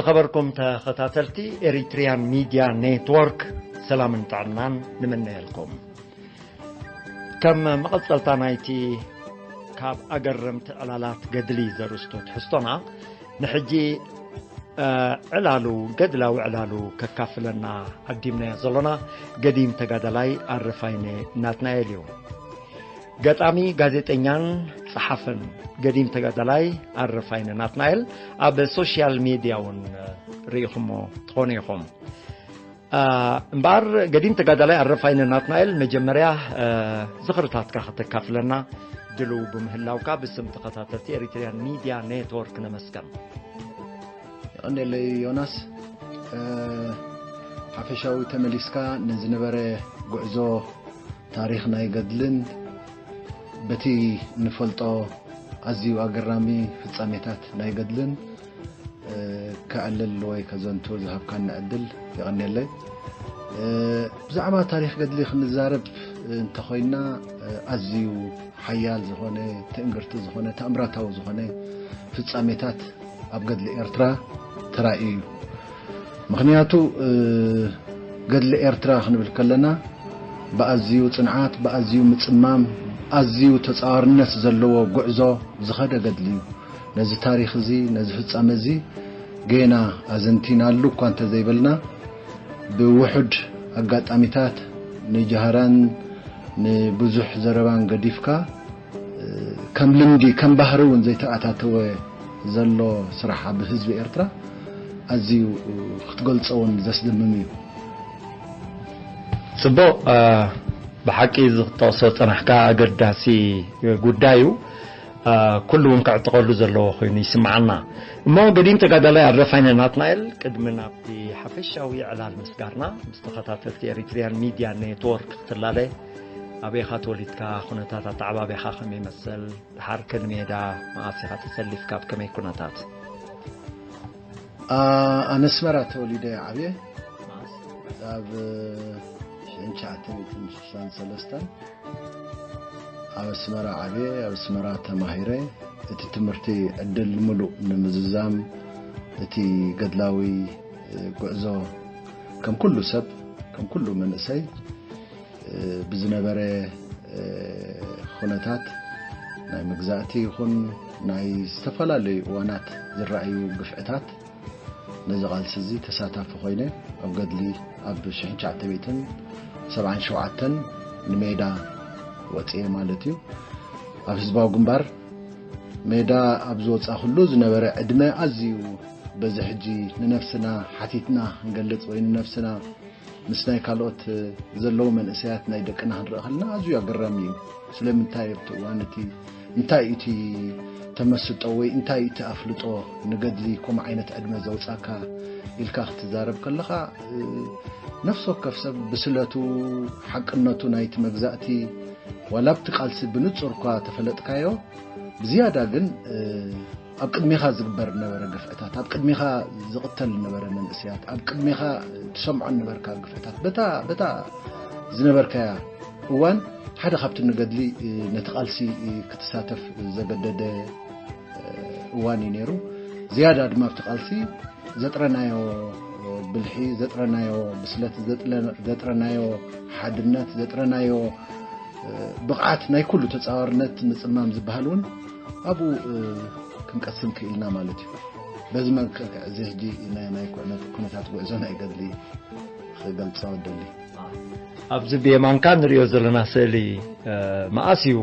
ኸበርኩም ተኸታተልቲ ኤሪትሪያን ሚድያ ኔትወርክ፣ ሰላምን ጥዕናን ንምነየልኩም። ከም መቐጸልታ ናይቲ ካብ ኣገረምቲ ዕላላት ገድሊ ዘርእስቶ ትሕዝቶና፣ ንሕጂ፣ እ፣ ዕላሉ፣ ገድላዊ ዕላሉ ከካፍለና ዓዲምናዮ ዘሎና ገዲም ተጋዳላይ ኣረፋይነ ናትናኤል እዩ። ገጣሚ፣ ጋዜጠኛን ጸሓፍን ገዲም ተጋዳላይ ኣረፋይነ ናትናኤል ኣብ ሶሻል ሚድያ እውን ርኢኹሞ ትኾኑ ኢኹም። እ፣ እምበኣር ገዲም ተጋዳላይ ኣረፋይነ ናትናኤል፣ መጀመርያ፣ እ፣ ዝኽርታትካ ከተካፍለና ድልው ብምህላውካ ብስም ተኸታተልቲ ኤሪትሪያን ሚድያ ኔትወርክ ነመስገን። የቐንየለይ ዮናስ። እ፣ ሓፈሻዊ ተመሊስካ ንዝነበረ ጉዕዞ ታሪኽ ናይ ገድልን በቲ ንፈልጦ ኣዝዩ ኣገራሚ ፍጻሜታት ናይ ገድልን፣ እ፣ ከዕልል ወይ ከዘንቱ ዝሃብካኒ ዕድል የቐንየለይ። እ፣ ብዛዕባ ታሪኽ ገድሊ ክንዛረብ እንተኾይንና፣ እ፣ ኣዝዩ ሓያል ዝኾነ፣ ትእንግርቲ ዝኾነ፣ ተኣምራታዊ ዝኾነ ፍጻሜታት ኣብ ገድሊ ኤርትራ ተራእዩ እዩ። ምኽንያቱ፣ እ፣ ገድሊ ኤርትራ ክንብል ከለና ብኣዝዩ ጽንዓት፣ ብኣዝዩ ምጽማም፣ ኣዝዩ ተጻዋርነት ዘለዎ ጉዕዞ ዝኸደ ገድሊ እዩ። ነዚ ታሪኽ እዚ፣ ነዚ ፍጻመ እዚ ጌና ኣዘንቲናሉ እኳ እንተዘይበልና፣ ብውሑድ ኣጋጣሚታት ንጃህራን ንብዙሕ ዘረባን ገዲፍካ፣ እ፣ ከም ልምዲ፣ ከም ባህሪ እውን ዘይተኣታተወ ዘሎ ስራሕ ኣብ ህዝቢ ኤርትራ ኣዝዩ ክትገልጾ እውን ዘስደምም እዩ። ጽቡቕ፣ እ፣ ብሓቂ እዚ ክትጠቕሶ ዝጸናሕካ ኣገዳሲ ጉዳይ እዩ። እ፣ ኩሉ እውን ክዕጥቐሉ ዘለዎ ኮይኑ ይስምዓና። እሞ ገዲም ተጋዳላይ ኣረፋይነ ናትናኤል፣ ቅድሚ ናብቲ ሓፈሻዊ ዕላል ምስጋርና፣ ምስ ተኸታተልቲ ኤሪትሪያን ሚድያ ኔትወርክ ክትላለ፣ ኣበይኻ ተወሊድካ፣ ኩነታት ኣተዓባብያኻ ከመይ ይመስል፣ ድሓር ከ ንሜዳ መዓስ ኢኻ ተሰሊፍካ፣ ኣብ ከመይ ኩነታት? ኣ-፣ ኣነ ኣስመራ ተወሊደ ዓብየ። ኣብ ሽሕን ትሽዓተ ሚእትን ስሳን ሰለስተን ኣብ ኣስመራ ዓብየ፣ ኣብ ኣስመራ ተማሂረ። እቲ ትምህርቲ ዕድል ምሉእ ንምዝዛም፣ እቲ ገድላዊ፣ እ፣ ጉዕዞ ከም ኩሉ ሰብ፣ ከም ኩሉ መንእሰይ፣ እ፣ ብዝነበረ፣ እ፣ ኩነታት ናይ መግዛእቲ ይኹን ናይ ዝተፈላለዩ እዋናት ዝረኣዩ ግፍዕታት፣ ነዚ ቃልሲ እዚ ተሳታፊ ኮይነ ኣብ ገድሊ ኣብ ሽሕን ትሽዓተ ሚእትን ሰብዓን ሸውዓተን ንሜዳ ወፅየ ማለት እዩ። ኣብ ህዝባዊ ግንባር ሜዳ ኣብ ዝወፃ ኩሉ ዝነበረ ዕድመ ኣዝዩ በዚ ሕጂ ንነፍስና ሓቲትና ክንገልጽ ወይ ንነፍስና ምስ ናይ ካልኦት ዘለዉ መንእሰያት ናይ ደቅና ክንርኢ ከለና ኣዝዩ ኣገራሚ እዩ። ስለምንታይ ኣብቲ እዋን እቲ እንታይ እቲ ተመስጦ ወይ እንታይ እቲ ኣፍልጦ ንገድሊ ከምኡ ዓይነት ዕድመ ዘውጻካ ኢልካ ክትዛረብ ከለኻ፣ እ፣ ነፍሲ ወከፍ ሰብ ብስለቱ፣ ሓቅነቱ ናይቲ መግዛእቲ ዋላ ኣብቲ ቃልሲ ብንጹር እኳ ተፈለጥካዮ፣ ብዝያዳ ግን፣ እ፣ ኣብ ቅድሜኻ ዝግበር ነበረ ግፍዕታት፣ ኣብ ቅድሜኻ ዝቕተል ነበረ መንእሰያት፣ ኣብ ቅድሜኻ ትሰምዖ ነበርካ ግፍዕታት፣ በታ፣ በታ ዝነበርካያ እዋን ሓደ ካብቲ ንገድሊ፣ እ፣ ነቲ ቃልሲ፣ እ፣ ክትሳተፍ ዘገደደ፣ እ፣ እዋን እዩ ነይሩ። ዝያዳ ድማ ኣብቲ ቃልሲ ዘጥረናዮ ብልሒ፣ ዘጥረናዮ ብስለት፣ ዘጥለ-፣ ዘጥረናዮ ሓድነት፣ ዘጥረናዮ፣ እ፣ ብቕዓት ናይ ኩሉ ተጻዋርነት ምጽማም ዝበሃል እውን ኣብኡ፣ እ፣ ክንቀስም ክኢልና ማለት እዩ። በዚ መልክዕ እዚ ሕጂ ናይ፣ ናይ ኩዕነት-፣ ኩነታት ጉዕዞ ናይ ገድሊ ክገልጾ እደሊ። ኣብዚ ብየማንካ ንሪኦ ዘለና ስእሊ፣ እ፣ መኣስ እዩ?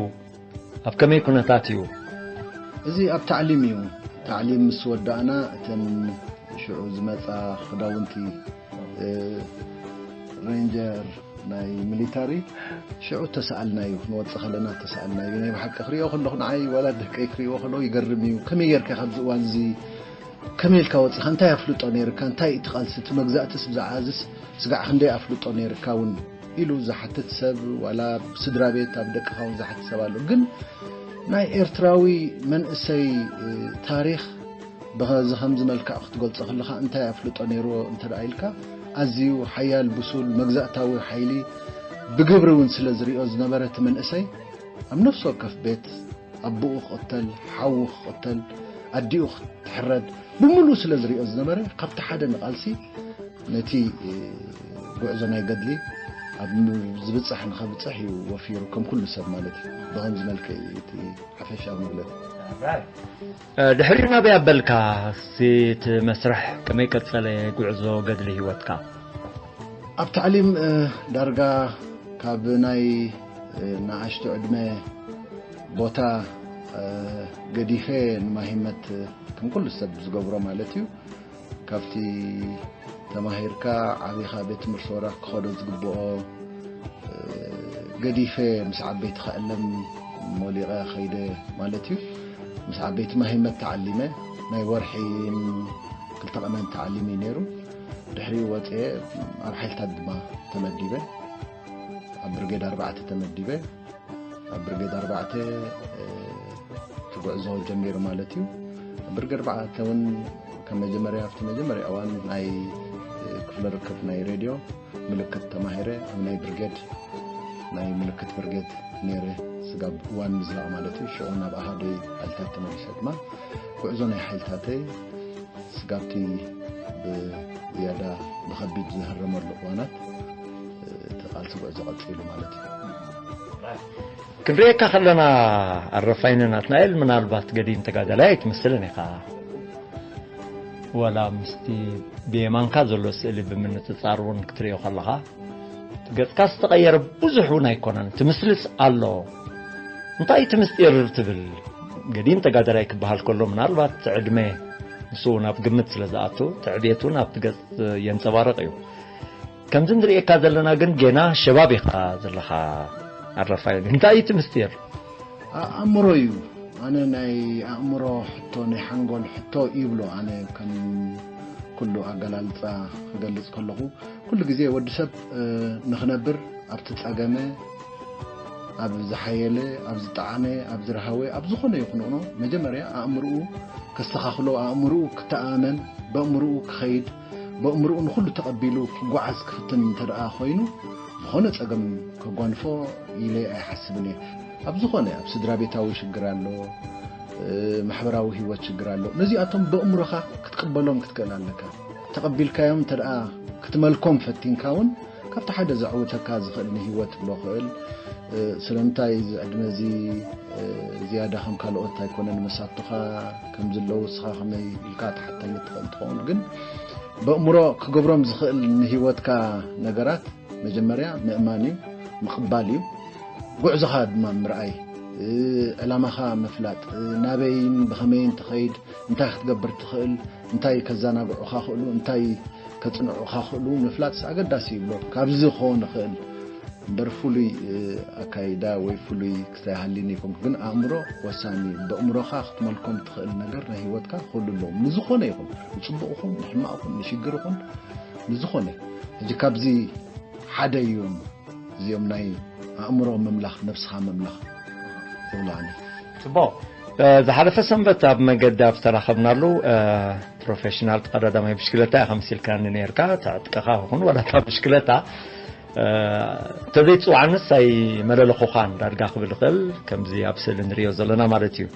ኣብ ከመይ ኩነታት እዩ? እዚ ኣብ ታዕሊም እዩ። ታዕሊም ምስ ወዳእና እተን ሽዑ ዝመጻ ክዳውንቲ፣ እ፣ ሬንጀር ናይ ሚሊታሪ ሽዑ ተሰኣልና እዩ። ክንወጽእ ከለና ተሰኣልና እዩ። ናይ ብሓቂ ክሪኦ ከለኹ ንዓይ ዋላ ደቀይ ክሪኦ ከለዉ ይገርም እዩ። ከመይ ጌርካ ካብዚ እዋን እዚ ከመይ ኢልካ ወጺኻ? እንታይ ኣፍልጦ ነይርካ? እንታይ እቲ ቃልሲ እቲ መግዛእትስ ብዛዕባ እዚስ ስጋዕ ክንደይ ኣፍልጦ ነይርካ እውን ኢሉ ዝሓትት ሰብ፣ ዋላ ስድራ ቤት ኣብ ደቅኻ እውን ዝሓትት ሰብ ኣሎ። ግን ናይ ኤርትራዊ መንእሰይ፣ እ፣ ታሪኽ በዚ ከምዚ መልክዕ ክትገልጾ ከለኻ እንታይ ኣፍልጦ ነይርዎ እንተ ደኣ ኢልካ፣ ኣዝዩ ሓያል፣ ብሱል፣ መግዛእታዊ ሓይሊ ብግብሪ እውን ስለ ዝሪኦ ዝነበረ እቲ መንእሰይ ኣብ ነፍሲ ወከፍ ቤት ኣቦኡ ክቕተል፣ ሓዉ ክቕተል፣ ኣዲኡ ክትሕረድ ብምሉእ ስለ ዝሪኦ ዝነበረ፣ ካብቲ ሓደ ንቓልሲ ነቲ ጉዕዞ ናይ ገድሊ ኣብ ዝብጻሕ ንኸብጽሕ እዩ ወፊሩ፣ ከም ኩሉ ሰብ ማለት እዩ። ብኸምዚ መልክዕ እዩ እቲ ሓፈሻዊ መግለጺ። ድሕሪኡ ናበይ ኣበልካ? እቲ መስርሕ ከመይ ቀጸለ ጉዕዞ ገድሊ ህይወትካ? ኣብ ታዕሊም ዳርጋ ካብ ናይ ንኣሽቱ ዕድመ ቦታ ገዲፈ ንማሂመት ከም ኩሉ ሰብ ዝገብሮ ማለት እዩ። ካብቲ ተማሂርካ ዓቢኻ ቤት ትምህርቲ ወራ ክኸዶ ዝግብኦ ገዲፈ ምስ ዓበይቲ ከዕለም ሞሊቐ ኸይደ ማለት እዩ። ምስ ዓበይቲ ማሂመት ተዓሊመ ናይ ወርሒን ክልተ ቀናን ተዓሊም እዩ ነይሩ። ድሕሪኡ ወፅኤ ኣብ ሓይልታት ድማ ተመዲበ፣ ኣብ ብርጌድ ኣርባዕተ ተመዲበ። ኣብ ብርጌድ ኣርባዕተ እቲ ጉዕዞ ጀሚሩ ማለት እዩ። ኣብ ብርጌድ ኣርባዕተ እውን ከም መጀመርያ ኣብቲ መጀመርያ እዋን ናይ ክፍለ ርክብ ናይ ሬድዮ ምልክት ተማሂረ ኣብ ናይ ብርጌድ ናይ ምልክት ብርጌድ ነይረ። ስጋብ እዋን ምዝላቕ ማለት እዩ። ሽዑ ናብ ኣሃደይ ሓይልታት ተመሊሰ ድማ ጉዕዞ ናይ ሓይልታተይ ስጋብቲ ብዝያዳ ብኸቢድ ዝህረመሉ እዋናት እቲ ቃልሲ ጉዕዞ ቀፂሉ ማለት እዩ። ክንሪኤካ ከለና ኣረፋይነ ናትናኤል ምናልባት ገዲም ተጋዳላይ ኣይትመስልን ኢኻ። ዋላ ምስቲ ብየማንካ ዘሎ ስእሊ ብምንጽጻር እውን ክትሪኦ ከለኻ ገጽካ ዝተቐየረ ብዙሕ እውን ኣይኮነን። እቲ ምስልስ ኣሎ። እንታይ እቲ ምስጢር ትብል? ገዲም ተጋዳላይ ክበሃል ከሎ ምናልባት እቲ ዕድመ ንሱ እውን ኣብ ግምት ስለ ዝኣቱ እቲ ዕብየት እውን ኣብቲ ገጽ የንጸባርቕ እዩ። ከምዚ ንሪኤካ ዘለና ግን ጌና ሸባብ ኢኻ ዘለኻ ኣረፋይነ። እንታይ እዩ እቲ ምስጢር? ኣእምሮ እዩ። ኣነ ናይ ኣእምሮ ሕቶ ናይ ሓንጎል ሕቶ ይብሎ። ኣነ ከም ኩሉ ኣገላልፃ ክገልፅ ከለኹ ኩሉ ግዜ ወዲ ሰብ ንኽነብር ኣብቲ ፀገመ ኣብ ዝሓየለ ኣብ ዝጠዓመ ኣብ ዝረሃወ ኣብ ዝኾነ ይኹንኖ መጀመርያ ኣእምርኡ ከስተኻኽሎ ኣእምርኡ ክተኣመን በእምርኡ ክኸይድ በእምርኡ ንኹሉ ተቐቢሉ ክጓዓዝ ክፍትን እንተ ደኣ ኮይኑ ዝኾነ ጸገም ከጓንፎ ኢለ ኣይሓስብን እየ። ኣብ ዝኾነ ኣብ ስድራ ቤታዊ ሽግር ኣሎ፣ ማሕበራዊ ህይወት ሽግር ኣሎ። ነዚኣቶም በእምሮኻ ክትቅበሎም ክትክእል ኣለካ። ተቐቢልካዮም እንተ ደኣ ክትመልኮም ፈቲንካ እውን ካብቲ ሓደ ዘዕውተካ ዝኽእል ንህይወት ክብሎ ክእል ስለምንታይ እዚ ዕድመ እዚ ዝያዳ ከም ካልኦት ኣይኮነን መሳቱኻ ከም ዝለዉ እስኻ ከመይ ኢልካ ትሓተኒ ትኽእል ትኸውን ግን በእምሮ ክገብሮም ዝኽእል ንህይወትካ ነገራት መጀመርያ ምእማን እዩ ምቕባል እዩ ጉዕዞኻ ድማ ምርኣይ ዕላማኻ ምፍላጥ ናበይን ብኸመይን ትኸይድ እንታይ ክትገብር ትኽእል እንታይ ከዘናግዑኻ ክእሉ እንታይ ከጽንዑኻ ክእሉ ምፍላጥስ ኣገዳሲ ይብሎ ካብዚ ክኸውን ይኽእል እምበር ፍሉይ ኣካይዳ ወይ ፍሉይ ክሳይ ሃሊኒ ይኹን ግን ኣእምሮ ወሳኒ እዩ በእምሮኻ ክትመልኮም ትኽእል ነገር ናይ ህይወትካ ክህሉ ኣለዎ ንዝኾነ ይኹን ንፅቡቕ ይኹን ንሕማቕ ይኹን ንሽግር ይኹን ንዝኾነ ሕጂ ካብዚ ሓደ እዩ እዚኦም ናይ ኣእምሮ ምምላኽ ነብስኻ ምምላኽ ዝብላኒ ፅቡቕ ዝሓለፈ ሰንበት ኣብ መገዲ ኣብ ዝተራኸብናሉ ፕሮፌሽናል ተቐዳዳማይ ብሽክለታ ኢኻ መሲልካኒ ነርካ ተዕጥቀኻ ይኹን ዋላ እታ ብሽክለታ እንተዘይትፅውዓንስ ኣይመለለኹኻን ዳርጋ ክብል ይኽእል ከምዚ ኣብ ስእሊ ንሪኦ ዘለና ማለት እዩ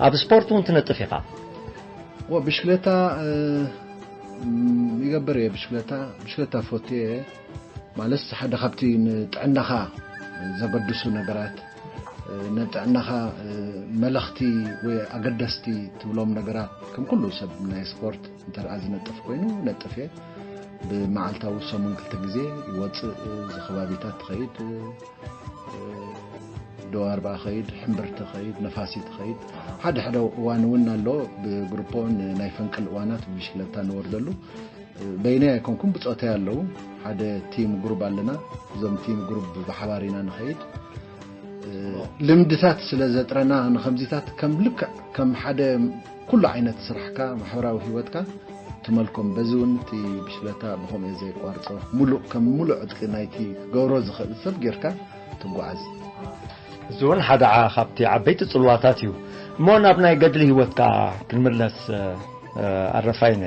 ኣብ ስፖርት እውን ትነጥፍ ኢኻ ብሽክለታ ይገብር እየ ብሽክለታ ብሽክለታ ፈትየ ማለት ሓደ ካብቲ ንጥዕናኻ ዘገድሱ ነገራት ንጥዕናኻ መለኽቲ ወይ ኣገደስቲ ትብሎም ነገራት ከም ኩሉ ሰብ ናይ ስፖርት እንተ ደኣ ዝነጥፍ ኮይኑ ነጥፍ እየ ብመዓልታዊ ሰሙን ክልተ ግዜ ይወፅእ እዚ ከባቢታት ትኸይድ ደዋርባ ኸይድ ሕምብርቲ ኸይድ ነፋሲት ኸይድ ሓደ ሓደ እዋን እውን ኣሎ ብግሩፖ ናይ ፈንቅል እዋናት ብሽክለታ ንወርደሉ በይነይ ኣይኮንኩም ብፆተይ ኣለዉ ሓደ ቲም ግሩብ ኣለና እዞም ቲም ግሩብ ብሓባር ኢና ንኸይድ ልምድታት ስለ ዘጥረና ንከምዚታት ከም ልክዕ ከም ሓደ ኩሉ ዓይነት ስራሕካ ማሕበራዊ ህይወትካ ትመልኮም በዚ እውን እቲ ብሽለታ ብኸምኡ እየ ዘየቋርፆ ሙሉእ ከም ሙሉእ ዕጥቂ ናይቲ ክገብሮ ዝኽእል ሰብ ጌርካ ትጓዓዝ እዚ እውን ሓደ ዓ- ካብቲ ዓበይቲ ፅልዋታት እዩ እሞ ናብ ናይ ገድሊ ህይወትካ ክንምለስ ኣረፋይነ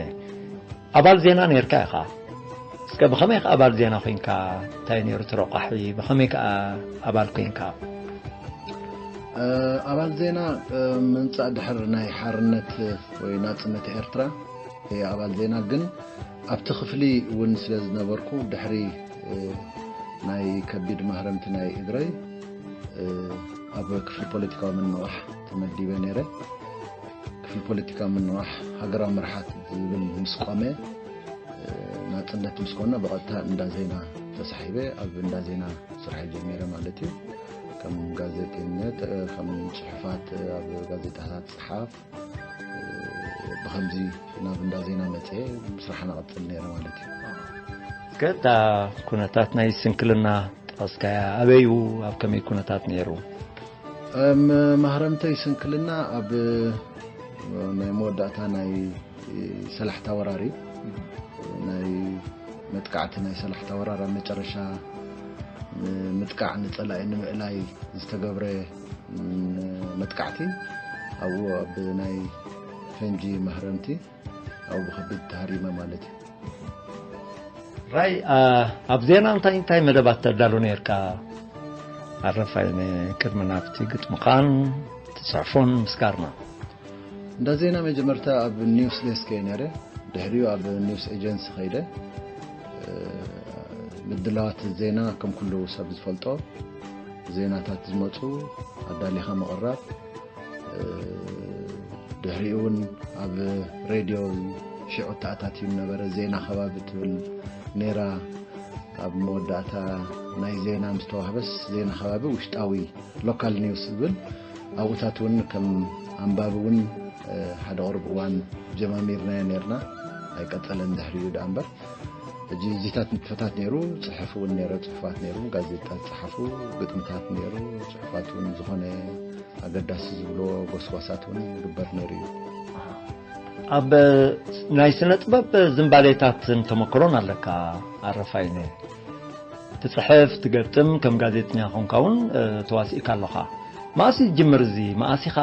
ኣባል ዜና ነርካ ኢኻ እስከ ብኸመይ ከ ኣባል ዜና ኮንካ እንታይ ነይሩ ትረቋሒ ብኸመይ ከ ኣባል ኮንካ ኣባል ዜና ምምጻእ ድሕር ናይ ሓርነት ወይ ናጽነት ኤርትራ ኣባል ዜና ግን ኣብቲ ክፍሊ እውን ስለ ዝነበርኩ ድሕሪ ናይ ከቢድ ማህረምቲ ናይ እግረይ ኣብ ክፍሊ ፖለቲካዊ ምንቕራሕ ተመዲበ ነይረ። ክፍሊ ፖለቲካዊ ምንቕራሕ ሃገራዊ መርሓት ዝብል ምስ ቆመ ናጽነት ምስ ኮነ ብቐጥታ እንዳ ዜና ተሳሒበ ኣብ እንዳ ዜና ስራሕ ጀሚረ ማለት እዩ። ከም ጋዜጠኛት ከም ጽሑፋት ኣብ ጋዜጣታት ጽሓፍ ብከምዚ ናብ እንዳ ዜና መጽየ ስራሕ ናቐጽል ነይረ ማለት እዩ። ከታ ኩነታት ናይ ስንክልና ጠቐስካያ ኣበዩ ኣብ ከመይ ኩነታት ነይሩ? ማህረምተይ ስንክልና ኣብ ናይ መወዳእታ ናይ ሰላሕታ ወራር እዩ። ናይ መጥቃዕቲ ናይ ሰላሕታ ወራር ኣብ መጨረሻ ንምጥቃዕ ንጸላኢ ንምእላይ ዝተገብረ መጥቃዕቲ ኣብኡ ኣብ ናይ ፈንጂ ማህረምቲ ኣብኡ ብከቢድ ተሃሪመ ማለት እዩ። ራይ ኣብ ዜና እንታይ እንታይ መደባት ተዳሉ ነርካ? ኣረፋይ ቅድሚ ናብቲ ግጥምኻን ትጽሕፎን ምስጋርና እንዳ ዜና መጀመርታ ኣብ ኒውስ ዴስክ እየ ነረ። ድሕሪኡ ኣብ ኒውስ ኤጀንሲ ከይደ ምድላዋት ዜና ከም ኩሉ ሰብ ዝፈልጦ ዜናታት ዝመፁ ኣዳሊኻ ምቕራብ። ድሕሪኡ እውን ኣብ ሬድዮ ሽዑ ተኣታትዩ ነበረ። ዜና ከባቢ ትብል ነራ። ኣብ መወዳእታ ናይ ዜና ምስ ተዋህበስ ዜና ከባቢ ውሽጣዊ ሎካል ኒውስ ዝብል ኣብኡታት እውን ከም ኣንባቢ እውን ሓደ ቁርብ እዋን ጀማሚርናዮ ነርና። ኣይቀጸለን ድሕሪኡ ደኣ እምበር። ሕጂ እዚታት ንጥፈታት ነይሩ፣ ጽሕፍ እውን ነይረ፣ ጽሑፋት ነይሩ፣ ጋዜጣ ዝጸሓፉ ግጥምታት ነይሩ፣ ጽሑፋት እውን ዝኾነ ኣገዳሲ ዝብሎ ጎስጓሳት እውን ይግበር ነይሩ እዩ። ኣብ ናይ ስነ ጥበብ ዝንባሌታትን ተመክሮን ኣለካ ኣረፋይነ። ትጽሕፍ፣ ትገጥም፣ ከም ጋዜጠኛ ኾንካ እውን ተዋሲእካ ኣለኻ። መኣስ ይጅምር እዚ? መኣስ ኢኻ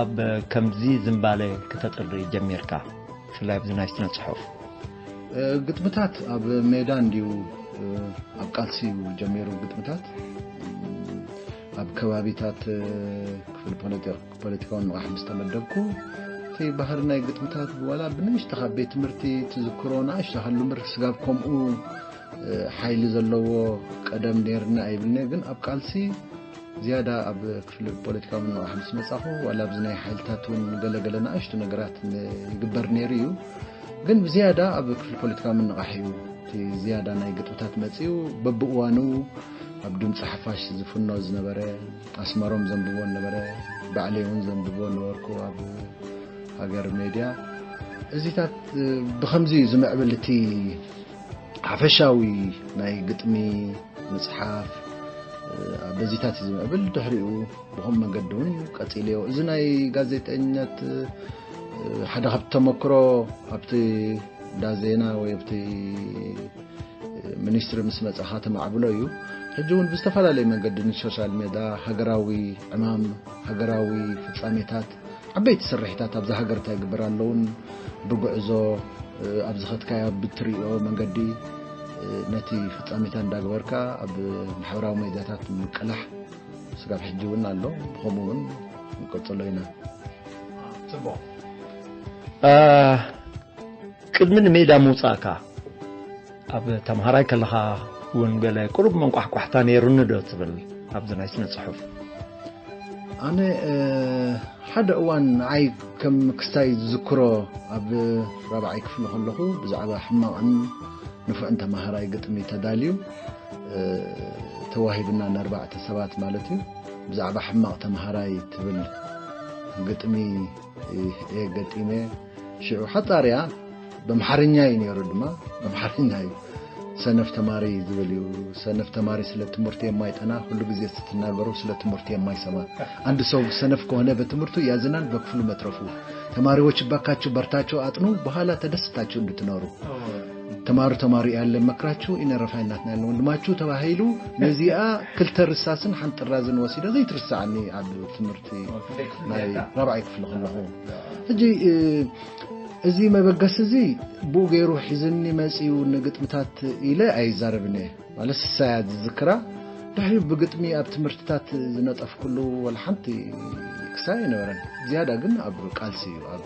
ኣብ ከምዚ ዝንባሌ ክተጥሪ ጀሚርካ? ብፍላይ ኣብዚ ናይ ስነ ጽሑፍ ግጥምታት ኣብ ሜዳ እንድዩ ኣብ ቃልሲ እዩ ጀሚሩ። ግጥምታት ኣብ ከባቢታት ክፍል ፖለቲካዊ ንቓሕ ምስ ተመደብኩ እቲ ባህሪ ናይ ግጥምታት ዋላ ብንእሽቶ ካብ ቤት ትምህርቲ ትዝክሮ ንኣሽቶ ሃሉ እምበር ስጋብ ከምኡ ሓይሊ ዘለዎ ቀደም ነይርና ኣይብልኒ። ግን ኣብ ቃልሲ ዝያዳ ኣብ ክፍሊ ፖለቲካዊ ምንቕቓሕ ምስ መጻኹ ዋላ ኣብዚ ናይ ሓይልታት እውን ገለገለ ንኣሽቱ ነገራት ይግበር ነይሩ እዩ። ግን ብዝያዳ ኣብ ክፍሊ ፖለቲካዊ ምንቕቓሕ እዩ እቲ ዝያዳ ናይ ግጥምታት መጺኡ። በብእዋኑ ኣብ ድምፂ ሓፋሽ ዝፍኖ ዝነበረ ኣስመሮም ዘንብቦ ነበረ፣ ባዕለይ እውን ዘንብቦ ነበርኩ ኣብ ሃገር ሜድያ። እዚታት ብከምዚ እዩ ዝምዕብል እቲ ሓፈሻዊ ናይ ግጥሚ ምፅሓፍ በዚታት እዩ ዝምዕብል። ድሕሪኡ ብኸም መገዲ እውን ቀፂልዮ። እዚ ናይ ጋዜጠኛት ሓደ ካብቲ ተመክሮ ኣብቲ ዳዜና ወይ ኣብቲ ሚኒስትሪ ምስ መፃኻ ተማዕብሎ እዩ። ሕጂ እውን ብዝተፈላለየ መንገዲ ንሶሻል ሜዳ ሃገራዊ ዕማም ሃገራዊ ፍፃሜታት ዓበይቲ ስርሒታት ኣብዚ ሃገር እንታይ ይግበር ኣለውን ብጉዕዞ ኣብዚ ኸትካያ ብትሪኦ መንገዲ ነቲ ፍፃሜታ እንዳግበርካ ኣብ ማሕበራዊ ሜድያታት ምቅላሕ ስጋብ ሕጂ እውን ኣሎ። ብኸምኡ እውን ንቀፅሎ ኢና። ፅቡቅ ቅድሚ ንሜዳ ምውፃእካ ኣብ ተምሃራይ ከለኻ እውን ገለ ቁሩብ መንቋሕቋሕታ ነይሩኒ ዶ ትብል ኣብዚ ናይ ስነ ፅሑፍ? ኣነ ሓደ እዋን ንዓይ ከም ክስታይ ዝዝክሮ ኣብ ራብዓይ ክፍሊ ከለኹ ብዛዕባ ሕማቕን ንፉዕን ተምሃራይ ግጥሚ ተዳልዩ ተዋሂብና ንኣርባዕተ ሰባት ማለት እዩ። ብዛዕባ ሕማቕ ተምሃራይ ትብል ግጥሚ እየ ገጢመ። ሽዑ ሓጻርያ በምሓርኛ እዩ ነይሩ ድማ በምሓርኛ እዩ። ሰነፍ ተማሪ ዝብል እዩ። ሰነፍ ተማሪ ስለ ትምህርት የማይጠና ሁሉ ጊዜ ስትናገሩ ስለ ትምህርት የማይሰማ። አንድ ሰው ሰነፍ ከሆነ በትምህርቱ ያዝናል በክፍሉ መትረፉ። ተማሪዎች እባካችሁ በርታችሁ አጥኑ በኋላ ተደስታችሁ እንድትኖሩ። ተማሩ ተማሩ ያለ መክራችሁ ኢነ ረፋይናት ናለ ወንድማችሁ ተባሂሉ ነዚኣ ክልተ ርሳስን ሓንቲ ጥራዝን ወሲደ ዘይትርሳዓኒ ኣብ ትምህርቲ ናይ ራብዓይ ክፍሊ ከለኹ። ሕጂ እዚ መበገሲ እዚ ብኡ ገይሩ ሒዝኒ መጺኡ ንግጥምታት ኢለ ኣይዛረብን እየ። ማለት ስሳያ ዝዝክራ ድሕሪ ብግጥሚ ኣብ ትምህርትታት ዝነጠፍኩሉ ወላ ሓንቲ ክሳይ ኣይነበረን። ዝያዳ ግን ኣብ ቃልሲ እዩ፣ ኣብ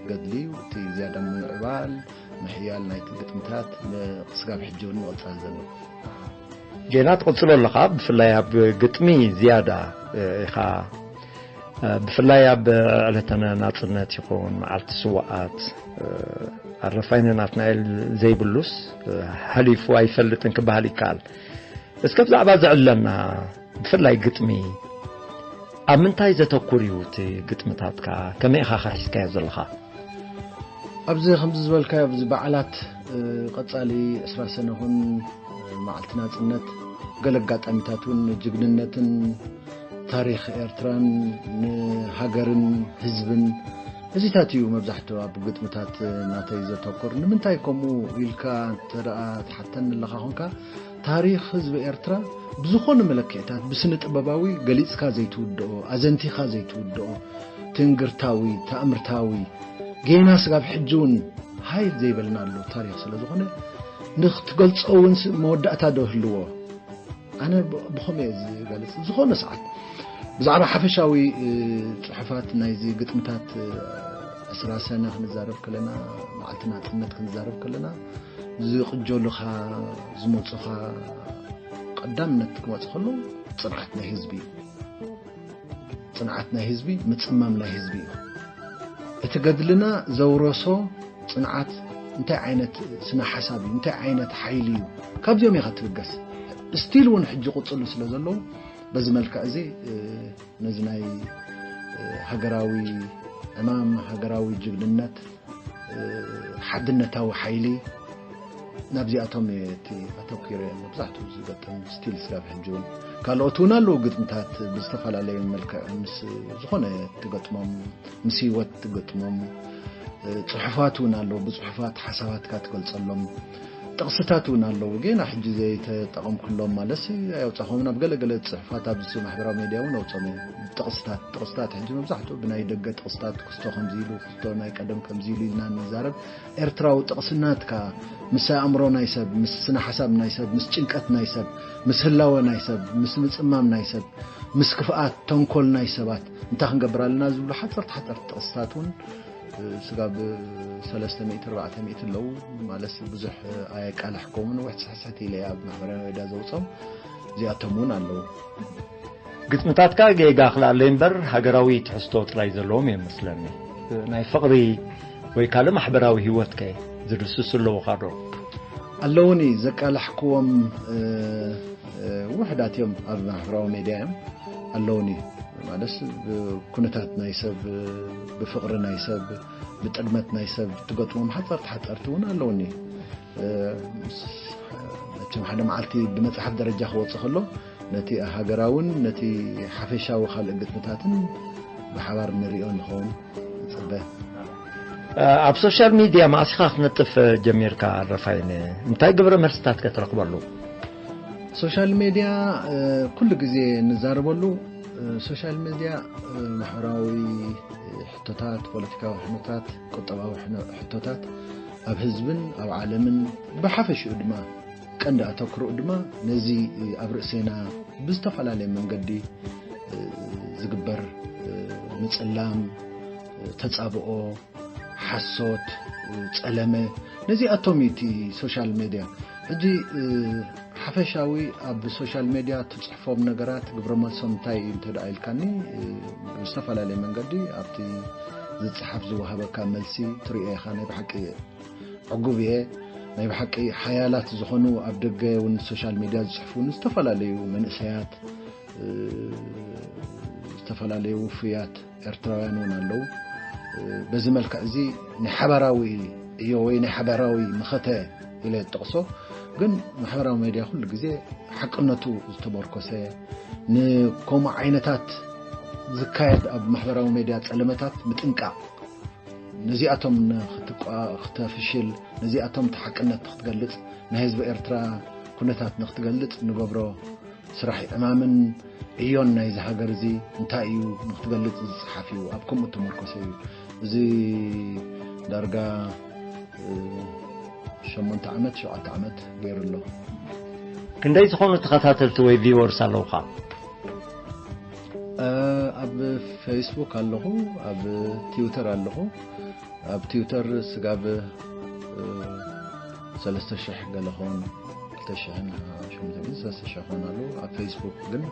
ገድሊ እዩ። እቲ ዝያዳ ምምዕባል፣ ምሕያል ናይቲ ግጥምታት ን-፣ ስጋብ ሕጂ እውን ምቕጻል ዘሎ። ጌና ትቕጽሎ ኣለኻ። ብፍላይ ኣብ ግጥሚ ዝያዳ፣ እ፣ ኢኻ፣ እ፣ ብፍላይ ኣብ ዕለተ ናጽነት ይኹን መዓልቲ ስውኣት፣ እ፣ ኣረፋይነ ናትናኤል ዘይብሉስ፣ እ፣ ሓሊፉ ኣይፈልጥን ክበሃል ይከኣል። እስከ ብዛዕባ ዝዕለና ብፍላይ ግጥሚ ኣብ ምንታይ ዘተኩር እዩ እቲ ግጥምታትካ? ከመይ ኢኻ ሒዝካዮ ዘለኻ? ኣብዚ ከምዚ ዝበልካዮ ኣብዚ በዓላት፣ እ፣ ቀጻሊ ዕስራ ሰነ ኹን፣ እ፣ መዓልቲ ናጽነት፣ ገለ ኣጋጣሚታት እውን ንጅግንነትን ታሪኽ ኤርትራን ንሃገርን ህዝብን እዚታት እዩ መብዛሕትኡ ኣብ ግጥምታት ናተይ ዘተኩር። ንምንታይ ከምኡ ኢልካ እንተ ደኣ ትሓተኒ ኣለኻ ኾንካ፣ ታሪኽ ህዝቢ ኤርትራ ብዝኾነ መለክዕታት ብስነ ጥበባዊ ገሊጽካ ዘይትውድኦ፣ ኣዘንቲኻ ዘይትውድኦ፣ ትንግርታዊ፣ ተኣምርታዊ፣ ጌና ስጋብ ሕጂ እውን ሃይል ዘይበልና ኣሎ ታሪኽ ስለ ዝኾነ፣ ንኽትገልጾ እውን ስ-፣ መወዳእታ ዶ ህልዎ? ኣነ ብ-፣ ብኸመይ እየ ዝገልጽ? ዝኾነ ሰዓት ብዛዕባ ሓፈሻዊ፣ እ፣ ጽሑፋት ናይዚ ግጥምታት፣ እ፣ ዕስራ ሰነ ክንዛረብ ከለና፣ መዓልቲ ናጽነት ክንዛረብ ከለና፣ ዝቕጀሉኻ፣ ዝመጹኻ፣ ቀዳምነት ክመጽእ ከሎ ጽንዓት ናይ ህዝቢ እዩ። ጽንዓት ናይ ህዝቢ፣ ምጽማም ናይ ህዝቢ እዩ። እቲ ገድልና ዘውረሶ ጽንዓት እንታይ ዓይነት ስነ ሓሳብ እዩ? እንታይ ዓይነት ሓይሊ እዩ? ካብዚኦም ኢኻ ትብገስ። ስቲል እውን ሕጂ ቅጽሉ ስለ ዘለዉ፣ በዚ መልክዕ እዚ፣ እ፣ ነዚ ናይ፣ እ፣ ሃገራዊ ዕማም፣ ሃገራዊ ጅግንነት፣ እ፣ ሓድነታዊ ሓይሊ፣ ናብዚኣቶም እየ እቲ ኣተኲረ መብዛሕትኡ ዝገጥም። ስቲል ስጋብ ሕጂ እውን ካልኦት እውን ኣለዉ ግጥምታት ብዝተፈላለየ መልክዕ ምስ ዝኾነ ትገጥሞም፣ ምስ ህይወት ትገጥሞም፣ እ፣ ጽሑፋት እውን ኣለዉ። ብጽሑፋት ሓሳባትካ ትገልጸሎም ጥቕስታት እውን ኣለዉ። ጌና ሕጂ ዘይተጠቐምኩሎም ማለትሲ ኣየውጻኹም። ናብ ገለ ገለ ጽሑፋት ኣብዚ ማሕበራዊ ሜድያ እውን ኣውጾም እዮም። ጥቕስታት፣ ጥቕስታት ሕጂ መብዛሕትኡ ብናይ ደገ ጥቕስታት ክስቶ ከምዚ ኢሉ፣ ክስቶ ናይ ቀደም ከምዚ ኢሉ ኢልና ንዛረብ። ኤርትራዊ ጥቕሲ ናትካ ምስ ኣእምሮ ናይ ሰብ፣ ምስ ስነ ሓሳብ ናይ ሰብ፣ ምስ ጭንቀት ናይ ሰብ፣ ምስ ህላወ ናይ ሰብ፣ ምስ ምጽማም ናይ ሰብ፣ ምስ ክፍኣት፣ ተንኮል ናይ ሰባት እንታይ ክንገብር ኣለና ዝብሉ ሓጸርቲ ሓጸርቲ ጥቕስታት እውን፣ እ፣ ስጋብ ሰለስተ ሚእቲ ኣርባዕተ ሚእቲ ኣለዉ። ማለትሲ ብዙሕ ኣየቃላሕኮምን፣ ውሕድ ስሕስሕት ኢለ እየ ኣብ ማሕበራዊ ሚድያ ዘውጾም። እዚኣቶም እውን ኣለዉ። ግጥምታትካ ጌጋ ክልኣለይ እምበር ሃገራዊ ትሕዝቶ ጥራይ ዘለዎም እዮም መስለኒ። ናይ ፍቕሪ ወይ ካልእ ማሕበራዊ ህይወትከ ዝድስሱ ኣለዉኻ ዶ? ኣለዉኒ፣ ዘቃላሕክዎም፣ እ፣ እ፣ ውሑዳት እዮም ኣብ ማሕበራዊ ሜድያ እዮም ኣለዉኒ። ማለትስ ብኩነታት ናይ ሰብ፣ ብፍቕሪ ናይ ሰብ፣ ብጥልመት ናይ ሰብ ትገጥሞም ሓጸርቲ ሓጸርቲ እውን ኣለዉኒ። እ፣ ምስ፣ መቸም ሓደ መዓልቲ ብመጽሓፍ ደረጃ ክወጽእ ከሎ፣ ነቲ ሃገራውን ነቲ ሓፈሻዊ ካልእ ግጥምታትን ብሓባር ንሪኦ ንኸውን። ጽበ። ኣብ ሶሻል ሚድያ መዓስ ኢኻ ክትነጥፍ ጀሚርካ ኣረፋይነ? እንታይ ግብረ መልስታት ከ ትረኽበሉ? ሶሻል ሚድያ፣ እ፣ ኩሉ ግዜ ንዛረበሉ። እ፣ ሶሻል ሚድያ፣ እ፣ ማሕበራዊ፣ እ፣ ሕቶታት፣ ፖለቲካዊ ሕቶታት፣ ቁጠባዊ ሕነ-፣ ሕቶታት ኣብ ህዝብን ኣብ ዓለምን ብሓፈሽኡ ድማ ቀንዲ ኣተኩሮኡ ድማ ነዚ ኣብ ርእሴና ብዝተፈላለየ መንገዲ፣ እ፣ ዝግበር፣ እ፣ ምጽላም፣ እ፣ ተጻብኦ፣ ሓሶት፣ እ፣ ጸለመ፣ ነዚኣቶም እዩ እቲ ሶሻል ሜድያ። ሕጂ፣ እ፣ ሓፈሻዊ ኣብ ሶሻል ሜድያ ትጽሕፎም ነገራት ግብረ መልሶም እንታይ እዩ እንተ ደኣ ኢልካኒ፣ እ፣ ብዝተፈላለየ መንገዲ ኣብቲ ዝጽሓፍ ዝወሃበካ መልሲ ትርእዮ ኢኻ። ናይ ብሓቂ ዕጉብ እየ። ናይ ብሓቂ ሓያላት ዝኾኑ ኣብ ደገ እውን ሶሻል ሚድያ ዝጽሕፉ ንዝተፈላለዩ መንእሰያት፣ እ፣ ዝተፈላለዩ ውፉያት ኤርትራውያን እውን ኣለዉ። እ፣ በዚ መልክዕ እዚ ናይ ሓባራዊ ዕዮ ወይ ናይ ሓባራዊ መኸተ ኢለ ዝጠቕሶ፣ ግን ማሕበራዊ ሜድያ ኩሉ ግዜ ሓቅነቱ ዝተመርኮሰ፣ ንከምኡ ዓይነታት ዝካየድ ኣብ ማሕበራዊ ሜድያ ጸለመታት ምጥንቃቕ፣ ነዚኣቶም ንኽትቋ-፣ ክተፍሽል፣ ነዚኣቶም እቲ ሓቅነት ንኽትገልጽ፣ ናይ ህዝቢ ኤርትራ ኩነታት ንኽትገልጽ ንገብሮ ስራሕ እዩ። ዕማምን ዕዮን ናይዚ ሃገር እዚ እንታይ እዩ ንኽትገልጽ ዝጸሓፍ እዩ። ኣብ ከምኡ እተመርኮሰ እዩ። እዚ ዳርጋ፣ እ፣ ሸሞንተ ዓመት፣ ሸውዓተ ዓመት ገይሩ ኣሎ። ክንደይ ዝኾኑ ተኸታተልቲ ወይ viewers ኣለውኻ? ኣብ ፌስቡክ ኣለኹ፣ ኣብ ትዊተር ኣለኹ። ኣብ ትዊተር ስጋብ ሰለስተ ሽሕ ገለ ኾን ክልተ ሽሕን ሓሙሽተ ሚእትን ሰለስተ ሽሕ ኾን ኣለዉ። ኣብ ፌስቡክ ግን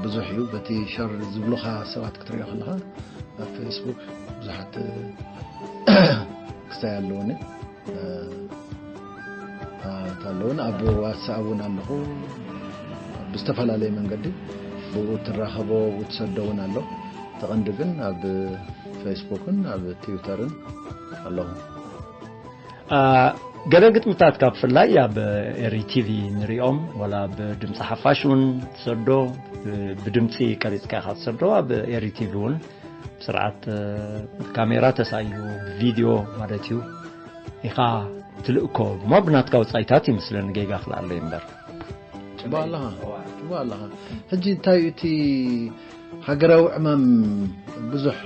ብዙሕ እዩ። በቲ ሸር ዝብሉኻ ሰባት ክትሪኦ ከለኻ ኣብ ፌስቡክ ብዙሓት ክስታይ ኣለዉኒ። ኣለውን ኣብ ዋትሳፕ እውን ኣለኹ። ብዝተፈላለየ መንገዲ ብኡ ትራኸቦ ትሰዶ እውን ኣሎ። ተቐንዲ ግን ኣብ ፌስቡክን ኣብ ትዊተርን ኣለኹ። ገለ ግጥምታትካ ብፍላይ ኣብ ኤሪ ቲቪ ንሪኦም፣ ዋላ ብድምፂ ሓፋሽ እውን ትሰዶ፣ ብድምፂ ቀሪፅካ ኢኻ ትሰዶ። ኣብ ኤሪ ቲቪ እውን ብስርዓት ካሜራ ተሳኢሉ፣ ብቪድዮ ማለት እዩ፣ ኢኻ ትልእኮ። እሞ ብናትካ ወፃኢታት ይመስለኒ፣ ጌጋ ክልኣለይ እምበር። ጽቡቕ ኣለኻ፣ ጽቡቕ ኣለኻ። ሕጂ እንታይ እዩ እቲ ሃገራዊ ዕማም? ብዙሕ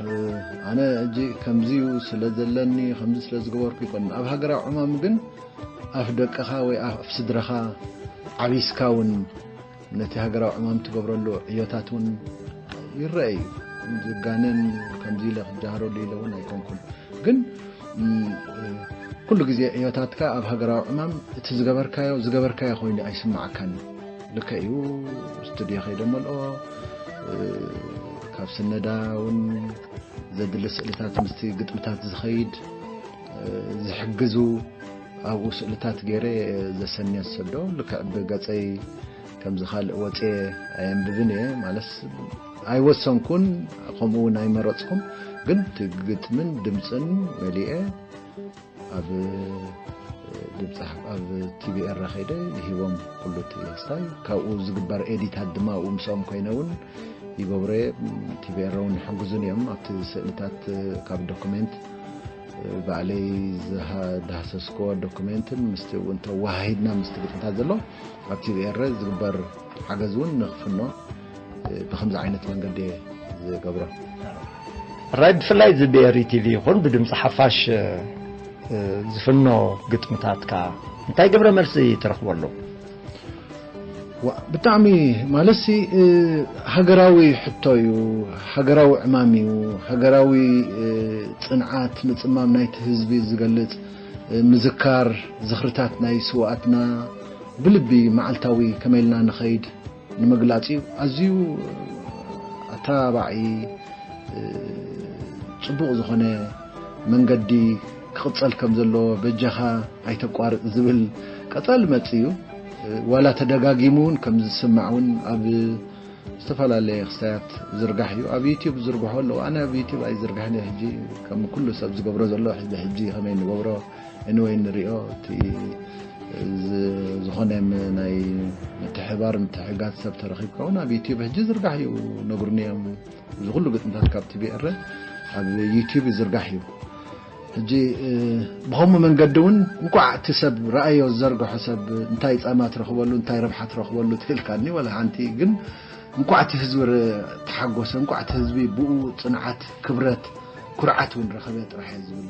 ኣነ ሕጂ ከምዚዩ ስለ ዘለኒ፣ ከምዚ ስለ ዝገበርኩ ይኮን። ኣብ ሃገራዊ ዕማም ግን ኣፍ ደቅኻ ወይ ኣፍ ስድራኻ ዓቢስካ እውን ነቲ ሃገራዊ ዕማም ትገብረሉ ዕዮታት እውን ይረአ እዩ። ዝጋነን ከምዚ ኢለ ክጃሃረሉ ኢለ እውን ኣይኮንኩን። ግን ኩሉ ግዜ ዕዮታትካ ኣብ ሃገራዊ ዕማም እቲ ዝገበርካዮ ዝገበርካዮ ኮይኑ ኣይስማዓካን እዩ። ልክዕ እዩ። ስቱድዮ ከይደ መልኦ፣ ካብ ስነዳ እውን ዘድሊ ስእልታት ምስቲ ግጥምታት ዝኸይድ ዝሕግዙ ኣብኡ ስእልታት ገይረ ዘሰንዮ ዝሰዶ። ልክዕ ብገፀይ ከምዚ ካልእ ወፅየ ኣየንብብን እየ። ማለስ ኣይወሰንኩን፣ ከምኡ እውን ኣይመረፅኩም። ግን እቲ ግጥምን ድምፅን መሊኤ ኣብ ድምፂ ኣብ ቲቪኤር ከይደ ይሂቦም ኩሉ እቲ ክስታይ። ካብኡ ዝግበር ኤዲታት ድማ ኣብኡ ምስኦም ኮይነ እውን ይገብሮ እየ። ቲቪኤር እውን ይሕግዙን እዮም ኣብቲ ስእልታት ካብ ዶኩሜንት ባዕለይ ዝሃ- ዝዳህሰስክዎ ዶኩሜንትን ምስቲ እውን ተወሃሂድና ምስቲ ግጥምታት ዘሎ ኣብ ቲቪኤር ዝግበር ሓገዝ እውን ንኽፍኖ ብከምዚ ዓይነት መንገዲ ዝገብሮ። ራይ ብፍላይ እዚ ብኤሪ ቲቪ ይኹን ብድምፂ ሓፋሽ ዝፍኖ ግጥምታትካ እንታይ ግብረ መልሲ ትረኽበሉ? ዋ፣ ብጣዕሚ ማለትሲ ሃገራዊ ሕቶ እዩ፣ ሃገራዊ ዕማም እዩ፣ ሃገራዊ ፅንዓት ምፅማም ናይቲ ህዝቢ ዝገልፅ ምዝካር ዝኽርታት ናይ ስውኣትና ብልቢ መዓልታዊ ከመይ ኢልና ንኸይድ ንምግላፅ እዩ። ኣዝዩ ኣተባባዒ ፅቡቕ ዝኾነ መንገዲ ክቕፀል ከም ዘለዎ በጃኻ ኣይተቋርፅ ዝብል ቀፃሊ መፅ እዩ። ዋላ ተደጋጊሙ እውን ከም ዝስማዕ እውን ኣብ ዝተፈላለየ ክስታያት ዝርጋሕ እዩ። ኣብ ዩቲዩብ ዝርግሖ ኣለዉ። ኣነ ኣብ ዩቲዩብ ኣይዝርጋሕን እየ። ሕጂ ከም ኩሉ ሰብ ዝገብሮ ዘሎ ሕጂ ሕጂ ከመይ ንገብሮ እንወይ ንሪኦ። እቲ ዝ- ዝኾነ ም- ናይ ምትሕባር ምትሕጋዝ ሰብ ተረኺብካ እውን ኣብ ዩቲዩብ ሕጂ ዝርጋሕ እዩ። ነግሩኒ እዮም። እዚ ኩሉ ግጥምታት ካብ ቲቪኤር ኣብ ዩቲዩብ ይዝርጋሕ እዩ። ሕጂ ብኸምኡ መንገዲ እውን እንኳዕ እቲ ሰብ ረኣዮ ዝዘርግሖ ሰብ እንታይ ፃማ ትረኽበሉ እንታይ ረብሓ ትረኽበሉ ትልካኒ ወላ ሓንቲ። ግን እንኳዕ እቲ ህዝቢ ተሓጎሰ፣ እንኳዕ እቲ ህዝቢ ብኡ ፅንዓት፣ ክብረት፣ ኩርዓት እውን ረኸበ ጥራሕ እየ ዝብል።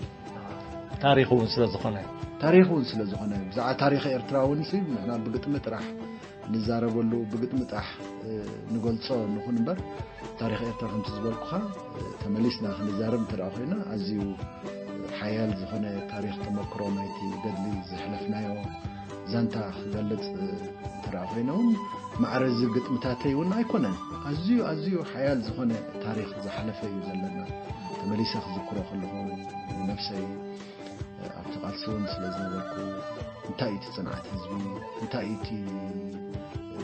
ታሪኽ እውን ስለ ዝኾነ ታሪኽ እውን ስለ ዝኾነ ብዛዕባ ታሪኽ ኤርትራ እውን ንሕና ብግጥሚ ጥራሕ ንዛረበሉ ብግጥሚ ጥራሕ ንገልጾ ንኹን እምበር ታሪኽ ኤርትራ ከምቲ ዝበልኩኻ ተመሊስና ክንዛረብ እንተ ኮይና ኣዝዩ ሓያል ዝኾነ ታሪኽ ተመክሮ ናይቲ ገድሊ ዘሕለፍናዮ ዛንታ ክገልጽ እንተ ኮይነ እውን ማዕረ እዚ ግጥምታተይ እውን ኣይኮነን። ኣዝዩ ኣዝዩ ሓያል ዝኾነ ታሪኽ ዝሓለፈ እዩ ዘለና። ተመሊሰ ክዝክሮ ከለኹ ነብሰይ ኣብቲ ቃልሲ እውን ስለ ዝነበርኩ እንታይ እቲ ፅንዓት ህዝቢ እንታይ እቲ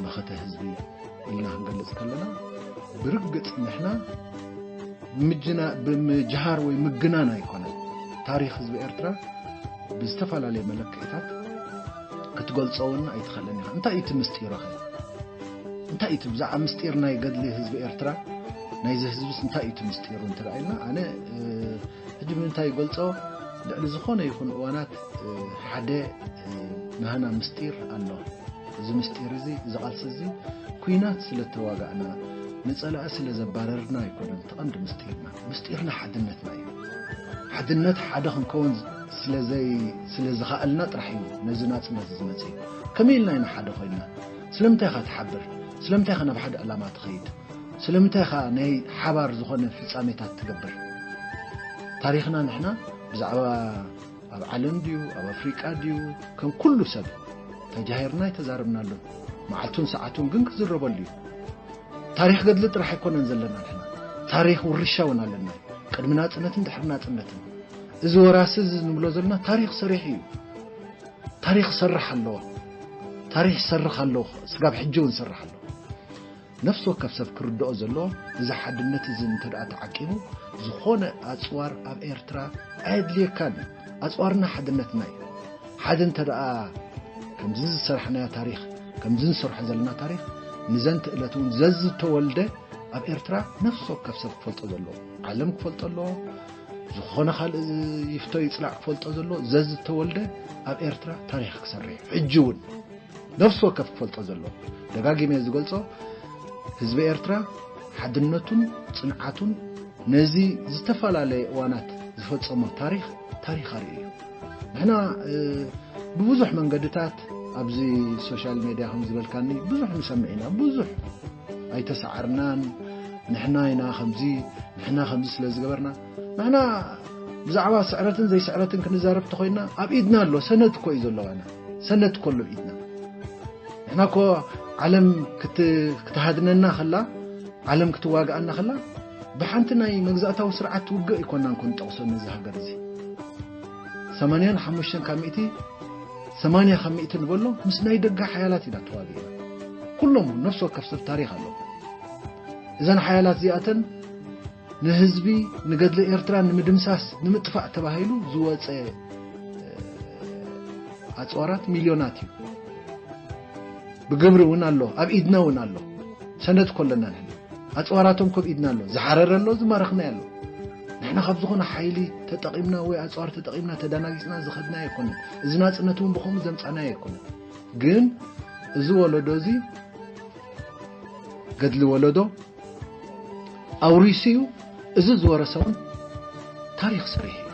መኸተ ህዝቢ ኢልና ክንገልፅ ከለና ብርግፅ ንሕና ብምጅና ብምጅሃር ወይ ምግናን ኣይኮነን። ታሪኽ ህዝቢ ኤርትራ ብዝተፈላለየ መለክዕታት ክትገልፆ እውን ኣይትኽእልን ኢኻ። እንታይ እቲ ምስጢሩ ኸ እንታይ እቲ ብዛዕባ ምስጢር ናይ ገድሊ ህዝቢ ኤርትራ ናይዚ ህዝብስ እንታይ እቲ ምስጢሩ እንተረኣይና ኣነ ሕጂ ብምንታይ ይገልፆ ልዕሊ ዝኾነ ይኹን እዋናት ሓደ ናህና ምስጢር ኣሎ። እዚ ምስጢር እዚ እዚ ቃልሲ እዚ ኩናት ስለ ተዋጋእና ንፀላኢ ስለ ዘባረርና ኣይኮነን። ተቐንዲ ምስጢርና ምስጢርና ሓድነትና እዩ። ሓድነት ሓደ ክንከውን ስለዘይ ስለ ዝኸኣልና ጥራሕ እዩ ነዚ ናፅነት ዝመፅእ። ከመይ ኢልና ኢና ሓደ ኮይንና ስለምንታይ ኢኻ ትሓብር? ስለምንታይ ኢኻ ናብ ሓደ ዕላማ ትኸይድ? ስለምንታይ ኢኻ ናይ ሓባር ዝኾነ ፍጻሜታት ትገብር? ታሪኽና ንሕና ብዛዕባ ኣብ ዓለም ድዩ ኣብ ኣፍሪቃ ድዩ ከም ኩሉ ሰብ ተጃሂርና ኣይተዛረብናሉን። መዓልቱን ሰዓቱን ግን ክዝረበሉ እዩ። ታሪኽ ገድሊ ጥራሕ ኣይኮነን ዘለና ንሕና፣ ታሪኽ ውርሻ እውን ኣለና። ቅድሚ ናጽነትን ድሕሪ ናጽነትን እዚ ወራሲ እዚ ንብሎ ዘለና ታሪኽ ሰሪሑ እዩ። ታሪኽ ይሰርሕ ኣለዎ። ታሪኽ ይሰርሕ ኣለዎ። ስጋብ ሕጂ እውን ይሰርሕ ኣለዎ። ነፍሲ ወከፍ ሰብ ክርድኦ ዘለዎ፣ እዚ ሓድነት እዚ እንተ ደኣ ተዓቂቡ፣ ዝኾነ ኣጽዋር ኣብ ኤርትራ ኣየድልየካን እዩ። ኣጽዋርና ሓድነትና እዩ። ሓደ እንተ ደኣ ከምዚ ዝሰርሕናዮ ታሪኽ፣ ከምዚ ንሰርሖ ዘለና ታሪኽ፣ ንዘንተ ዕለት እውን ዘዝተወልደ ኣብ ኤርትራ ነፍሲ ወከፍ ሰብ ክፈልጦ ዘለዎ፣ ዓለም ክፈልጦ ኣለዎ። ዝኾነ ካልእ ይፍቶ ይጽላዕ ክፈልጦ ዘለዎ፣ ዘዝተወልደ ኣብ ኤርትራ ታሪኽ ክሰርሕ እዩ። ሕጂ እውን ነፍሲ ወከፍ ክፈልጦ ዘለዎ፣ ደጋጊመ ዝገልጾ፣ ህዝቢ ኤርትራ ሓድነቱን ጽንዓቱን ነዚ ዝተፈላለየ እዋናት ዝፈጸሞ ታሪኽ፣ ታሪኽ ኣርእዩ እዩ። ንሕና፣ እ፣ ብብዙሕ መንገድታት ኣብዚ ሶሻል ሜድያ ከም ዝበልካኒ ብዙሕ ንሰምዕ ኢና። ብዙሕ ኣይተሰዓርናን፣ ንሕና ኢና ከምዚ፣ ንሕና ከምዚ ስለ ዝገበርና። ንሕና ብዛዕባ ስዕረትን ዘይስዕረትን ክንዛረብ ተኾይንና ኣብ ኢድና ኣሎ፣ ሰነድ እኮ እዩ ዘለዋና። ሰነድ እኮ ኣሎ ኣብ ኢድና። ንሕና እኮ ዓለም ክት-፣ ክትሃድነና ከላ፣ ዓለም ክትዋግኣና ከላ፣ ብሓንቲ ናይ መግዛእታዊ ስርዓት ውግእ ኣይኮናን እኮ ንጠቕሶ ነዚ ሃገር እዚ። ሰማንያን ሓሙሽተን ካብ ሚእቲ፣ ሰማንያ ካብ ሚእቲ ንበሎ ምስ ናይ ደገ ሓያላት ኢና ተዋጊእና። ኩሎም ነፍሲ ወከፍ ሰብ ታሪኽ ኣሎ። እዘን ሓያላት እዚኣተን ንህዝቢ፣ ንገድሊ ኤርትራ ንምድምሳስ፣ ንምጥፋእ ተባሂሉ ዝወጸ፣ እ፣ ኣጽዋራት ሚልዮናት እዩ። ብግብሪ እውን ኣሎ፣ ኣብ ኢድና እውን ኣሎ። ሰነድ እኮ ኣለና ንሕና። ኣጽዋራቶም ኮ ኣብ ኢድና ኣሎ። ዝሓረረ ኣሎ፣ ዝማረኽናዮ ኣሎ። ንሕና ካብ ዝኾነ ሓይሊ ተጠቒምና ወይ ኣጽዋር ተጠቒምና ተደናጊጽና ዝኸድናዮ ኣይኮነን። እዚ ናጽነት እውን ብኸምኡ ዘምጻናዮ ኣይኮነን። ግን እዚ ወለዶ እዚ ገድሊ ወለዶ ኣውሪሱ እዩ። እዚ ዝወረሰ እውን ታሪኽ ሰሪሑ እዩ።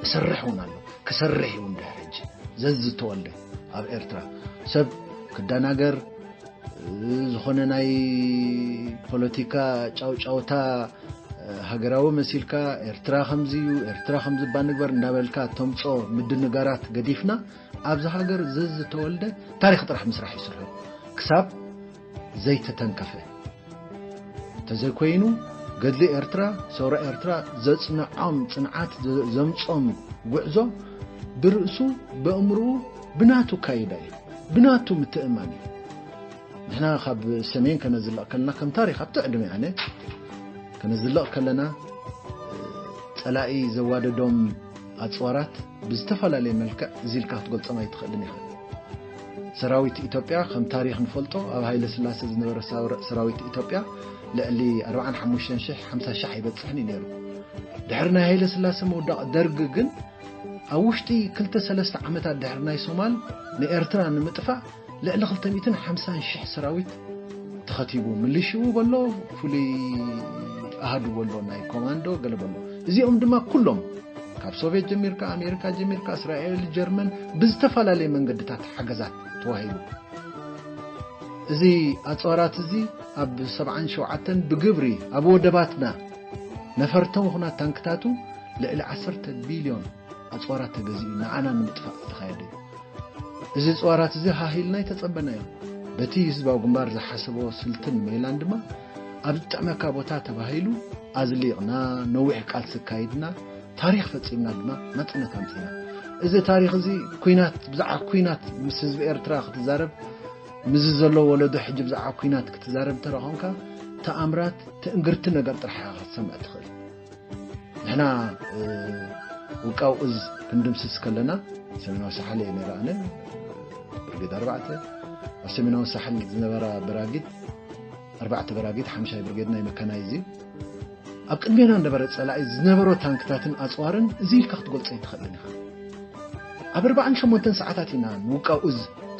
ይሰርሕ እውን ኣሎ። ክሰርሕ እዩ እውን ድሕሪ ሕጂ። ዘዝተወልደ ኣብ ኤርትራ ሰብ ክደናገር፣ ዝኾነ ናይ ፖለቲካ ጫውጫውታ ሃገራዊ መሲልካ፣ ኤርትራ ከምዚ እዩ፣ ኤርትራ ከምዚ እባ ንግበር እንዳበልካ ተምጾ ምድንጋራት ገዲፍና፣ ኣብዚ ሃገር ዘዝተወልደ ታሪኽ ጥራሕ ምስራሕ ይስርሑ። ክሳብ ዘይተተንከፈ። እንተዘይኮይኑ፣ ገድሊ ኤርትራ፣ ሰውራ ኤርትራ ዘጽንዖም ጽንዓት፣ ዘ-፣ ዘምጾም ጉዕዞ ብርእሱ፣ በእምርኡ፣ ብናቱ ካይዳ እዩ። ብናቱ ምትእምማን እዩ። ንሕና ካብ ሰሜን ከነዝልቕ ከለና፣ ከም ታሪኽ ኣብቲ ዕድመ ኣነ ከነዝልቕ ከለና፣ ጸላኢ ዘዋደዶም ኣጽዋራት ብዝተፈላለየ መልክዕ እዚ ኢልካ ክትገልጾም ኣይትኽእልን ኢኻ። ሰራዊት ኢትዮጵያ ከም ታሪኽ ንፈልጦ፣ ኣብ ሃይለ ስላሴ ዝነበረ ሰራ-፣ ሰራዊት ኢትዮጵያ ልዕሊ ኣርባዓን ሓሙሽተን ሽሕ፣ ሓምሳ ሽሕ ኣይበጽሕን እዩ ነይሩ። ድሕሪ ናይ ሃይለ ስላሴ ምውዳቕ፣ ደርግ ግን ኣብ ውሽጢ ክልተ ሰለስተ ዓመታት ድሕሪ ናይ ሶማል ንኤርትራ ንምጥፋእ ልዕሊ ክልተ ሚእትን ሓምሳን ሽሕ ሰራዊት ተኸቲቡ፣ ምልሽኡ በሎ፣ ፍሉይ ኣሃዱ በሎ፣ ናይ ኮማንዶ ገለ በሎ። እዚኦም ድማ ኩሎም ካብ ሶቪየት ጀሚርካ፣ ኣሜሪካ ጀሚርካ፣ እስራኤል፣ ጀርመን ብዝተፈላለየ መንገድታት ሓገዛት ተዋሂቡ። እዚ ኣጽዋራት እዚ ኣብ ሰብዓን ሸውዓተን ብግብሪ ኣብ ወደባትና ነፈርቶም ኹናት ታንክታቱ ልዕሊ ዓሰርተ ቢልዮን ኣጽዋራት ተገዚኡ ንዓና ንምጥፋእ ዝተኻየደ እዩ። እዚ ኣጽዋራት እዚ ሃሂልና ኣይተጸበናዮ። በቲ ህዝባዊ ግንባር ዝሓሰቦ ስልትን ሜላን ድማ ኣብ ዝጥዕመካ ቦታ ተባሂሉ ኣዝሊቕና፣ ነዊሕ ቃልሲ ኣካይድና፣ ታሪኽ ፈጺምና ድማ ናጽነት ኣምጺእና። እዚ ታሪኽ እዚ ኲናት፣ ብዛዕባ ኲናት ምስ ህዝቢ ኤርትራ ክትዛረብ፣ ምስዚ ዘሎ ወለዶ ሕጂ ብዛዕባ ኲናት ክትዛረብ እንተ ደኣ ኾንካ፣ ተኣምራት፣ ትእንግርቲ ነገር ጥራሕ ኢኻ ክትሰምዕ ትኽእል። ንሕና፣ እ፣ ውቃው እዝ ክንድምስስ ከለና፣ ሰሜናዊ ሳሕል እየ ነይረ ኣነ፣ ብርጌድ ኣርባዕተ። ኣብ ሰሜናዊ ሳሕል ዝነበራ በራጊድ፣ ኣርባዕተ በራጊድ፣ ሓምሻይ ብርጌድ ናይ መካናይዝ እዩ። ኣብ ቅድሜና ነበረ ጸላኢ ዝነበሮ ታንክታትን ኣጽዋርን እዚ ኢልካ ክትገልጾ ኣይትኽእልን ኢኻ። ኣብ ኣርባዓን ሸሞንተን ሰዓታት ኢና ንውቃው እዝ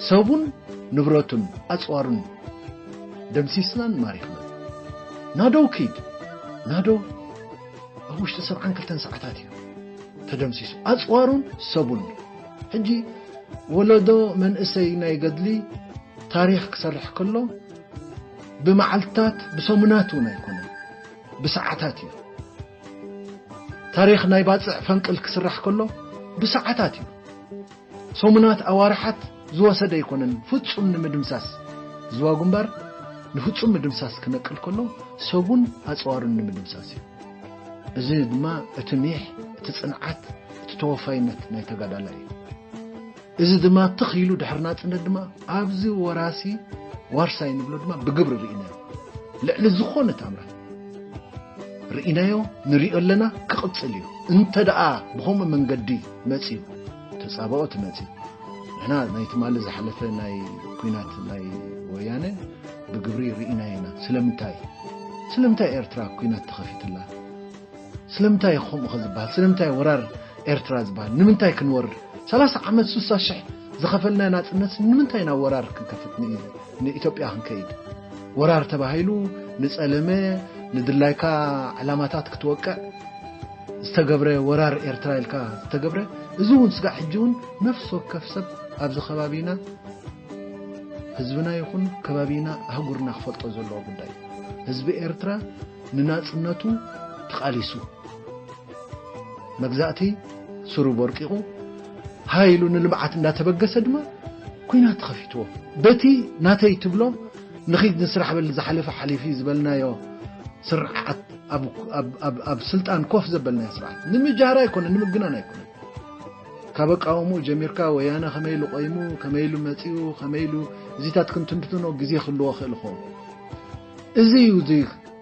ሰቡን ንብረቱን ኣጽዋሩን ደምሲስናን ማሪኽናን። ናደው ኪድ፣ ናደው ኣብ ውሽጢ ሰብዓን ክልተን ሰዓታት እዩ ተደምሲሱ፣ ኣጽዋሩን ሰቡን። ሕጂ ወለዶ መንእሰይ ናይ ገድሊ ታሪኽ ክሰርሕ ከሎ ብመዓልታት ብሰሙናት እውን ኣይኮነን፣ ብሰዓታት እዩ። ታሪኽ ናይ ባጽዕ ፈንቅል ክስራሕ ከሎ ብሰዓታት እዩ። ሰሙናት ኣዋርሓት ዝወሰደ ኣይኮነን ፍጹም ንምድምሳስ። ዝዋ ግንባር ንፍጹም ምድምሳስ ክነቅል ከሎ ሰቡን ኣጽዋሩን ንምድምሳስ እዩ። እዚ ድማ እቲ ኒሕ፣ እቲ ጽንዓት፣ እቲ ተወፋይነት ናይ ተጋዳላይ እዩ። እዚ ድማ ትኽ ኢሉ ድሕሪ ናጽነት ድማ ኣብዚ ወራሲ ዋርሳይ ንብሎ ድማ ብግብሪ ርኢናዮ። ልዕሊ ዝኾነ ታምራት ርኢናዮ፣ ንሪኦ ኣለና፣ ክቕጽል እዩ። እንተ ደኣ ብኸምኡ መንገዲ መጺኡ፣ ተጻብኦ ትመጺ። ንሕና ናይ ትማሊ ዝሓለፈ ናይ ኲናት ናይ ወያነ ብግብሪ ርኢናዮ ኢና። ስለምንታይ? ስለምንታይ ኤርትራ ኲናት ተኸፊትላ? ስለምንታይ ከምኡ ከ ዝበሃል? ስለምንታይ ወራር ኤርትራ ዝበሃል? ንምንታይ ክንወርር? ሰላሳ ዓመት ሱሳ ሽሕ ዝኸፈልናዮ ናጽነት ንምንታይ ናብ ወራር ክንከፍት ን-፣ ንኢትዮጵያ ክንከይድ? ወራር ተባሂሉ ንጸለመ፣ ንድላይካ ዕላማታት ክትወቅዕ ዝተገብረ ወራር ኤርትራ ኢልካ ዝተገብረ፣ እዚ እውን ስጋዕ ሕጂ እውን ነፍሲ ወከፍ ሰብ ኣብዚ ከባቢና ህዝብና ይኹን ከባቢና ኣህጉርና ክፈልጦ ዘለዎ ጉዳይ እዩ። ህዝቢ ኤርትራ ንናጽነቱ ተቓሊሱ፣ መግዛእቲ ስሩ ቦርቂቑ፣ ሃይሉ ንልምዓት እንዳተበገሰ ድማ ኲናት ተኸፊትዎ። በቲ ናተይ ትብሎ ንኺድ ንስራሕ በል ዝሓለፈ ሓሊፊ ዝበልናዮ ስርዓት ኣብ፣ ኣብ፣ ኣብ፣ ኣብ ስልጣን ኮፍ ዘበልናዮ ስርዓት ንምጃር ኣይኮነን፣ ንምግናን ኣይኮነን። ካብ ኣቃውምኡ ጀሚርካ ወያነ ከመይ ኢሉ ቆይሙ፣ ከመይ ኢሉ መጺኡ፣ ከመይ ኢሉ እዚታት ክንትንትኖ ግዜ ክህልዎ ክእል ይኸውን። እዚ እዩ እዚ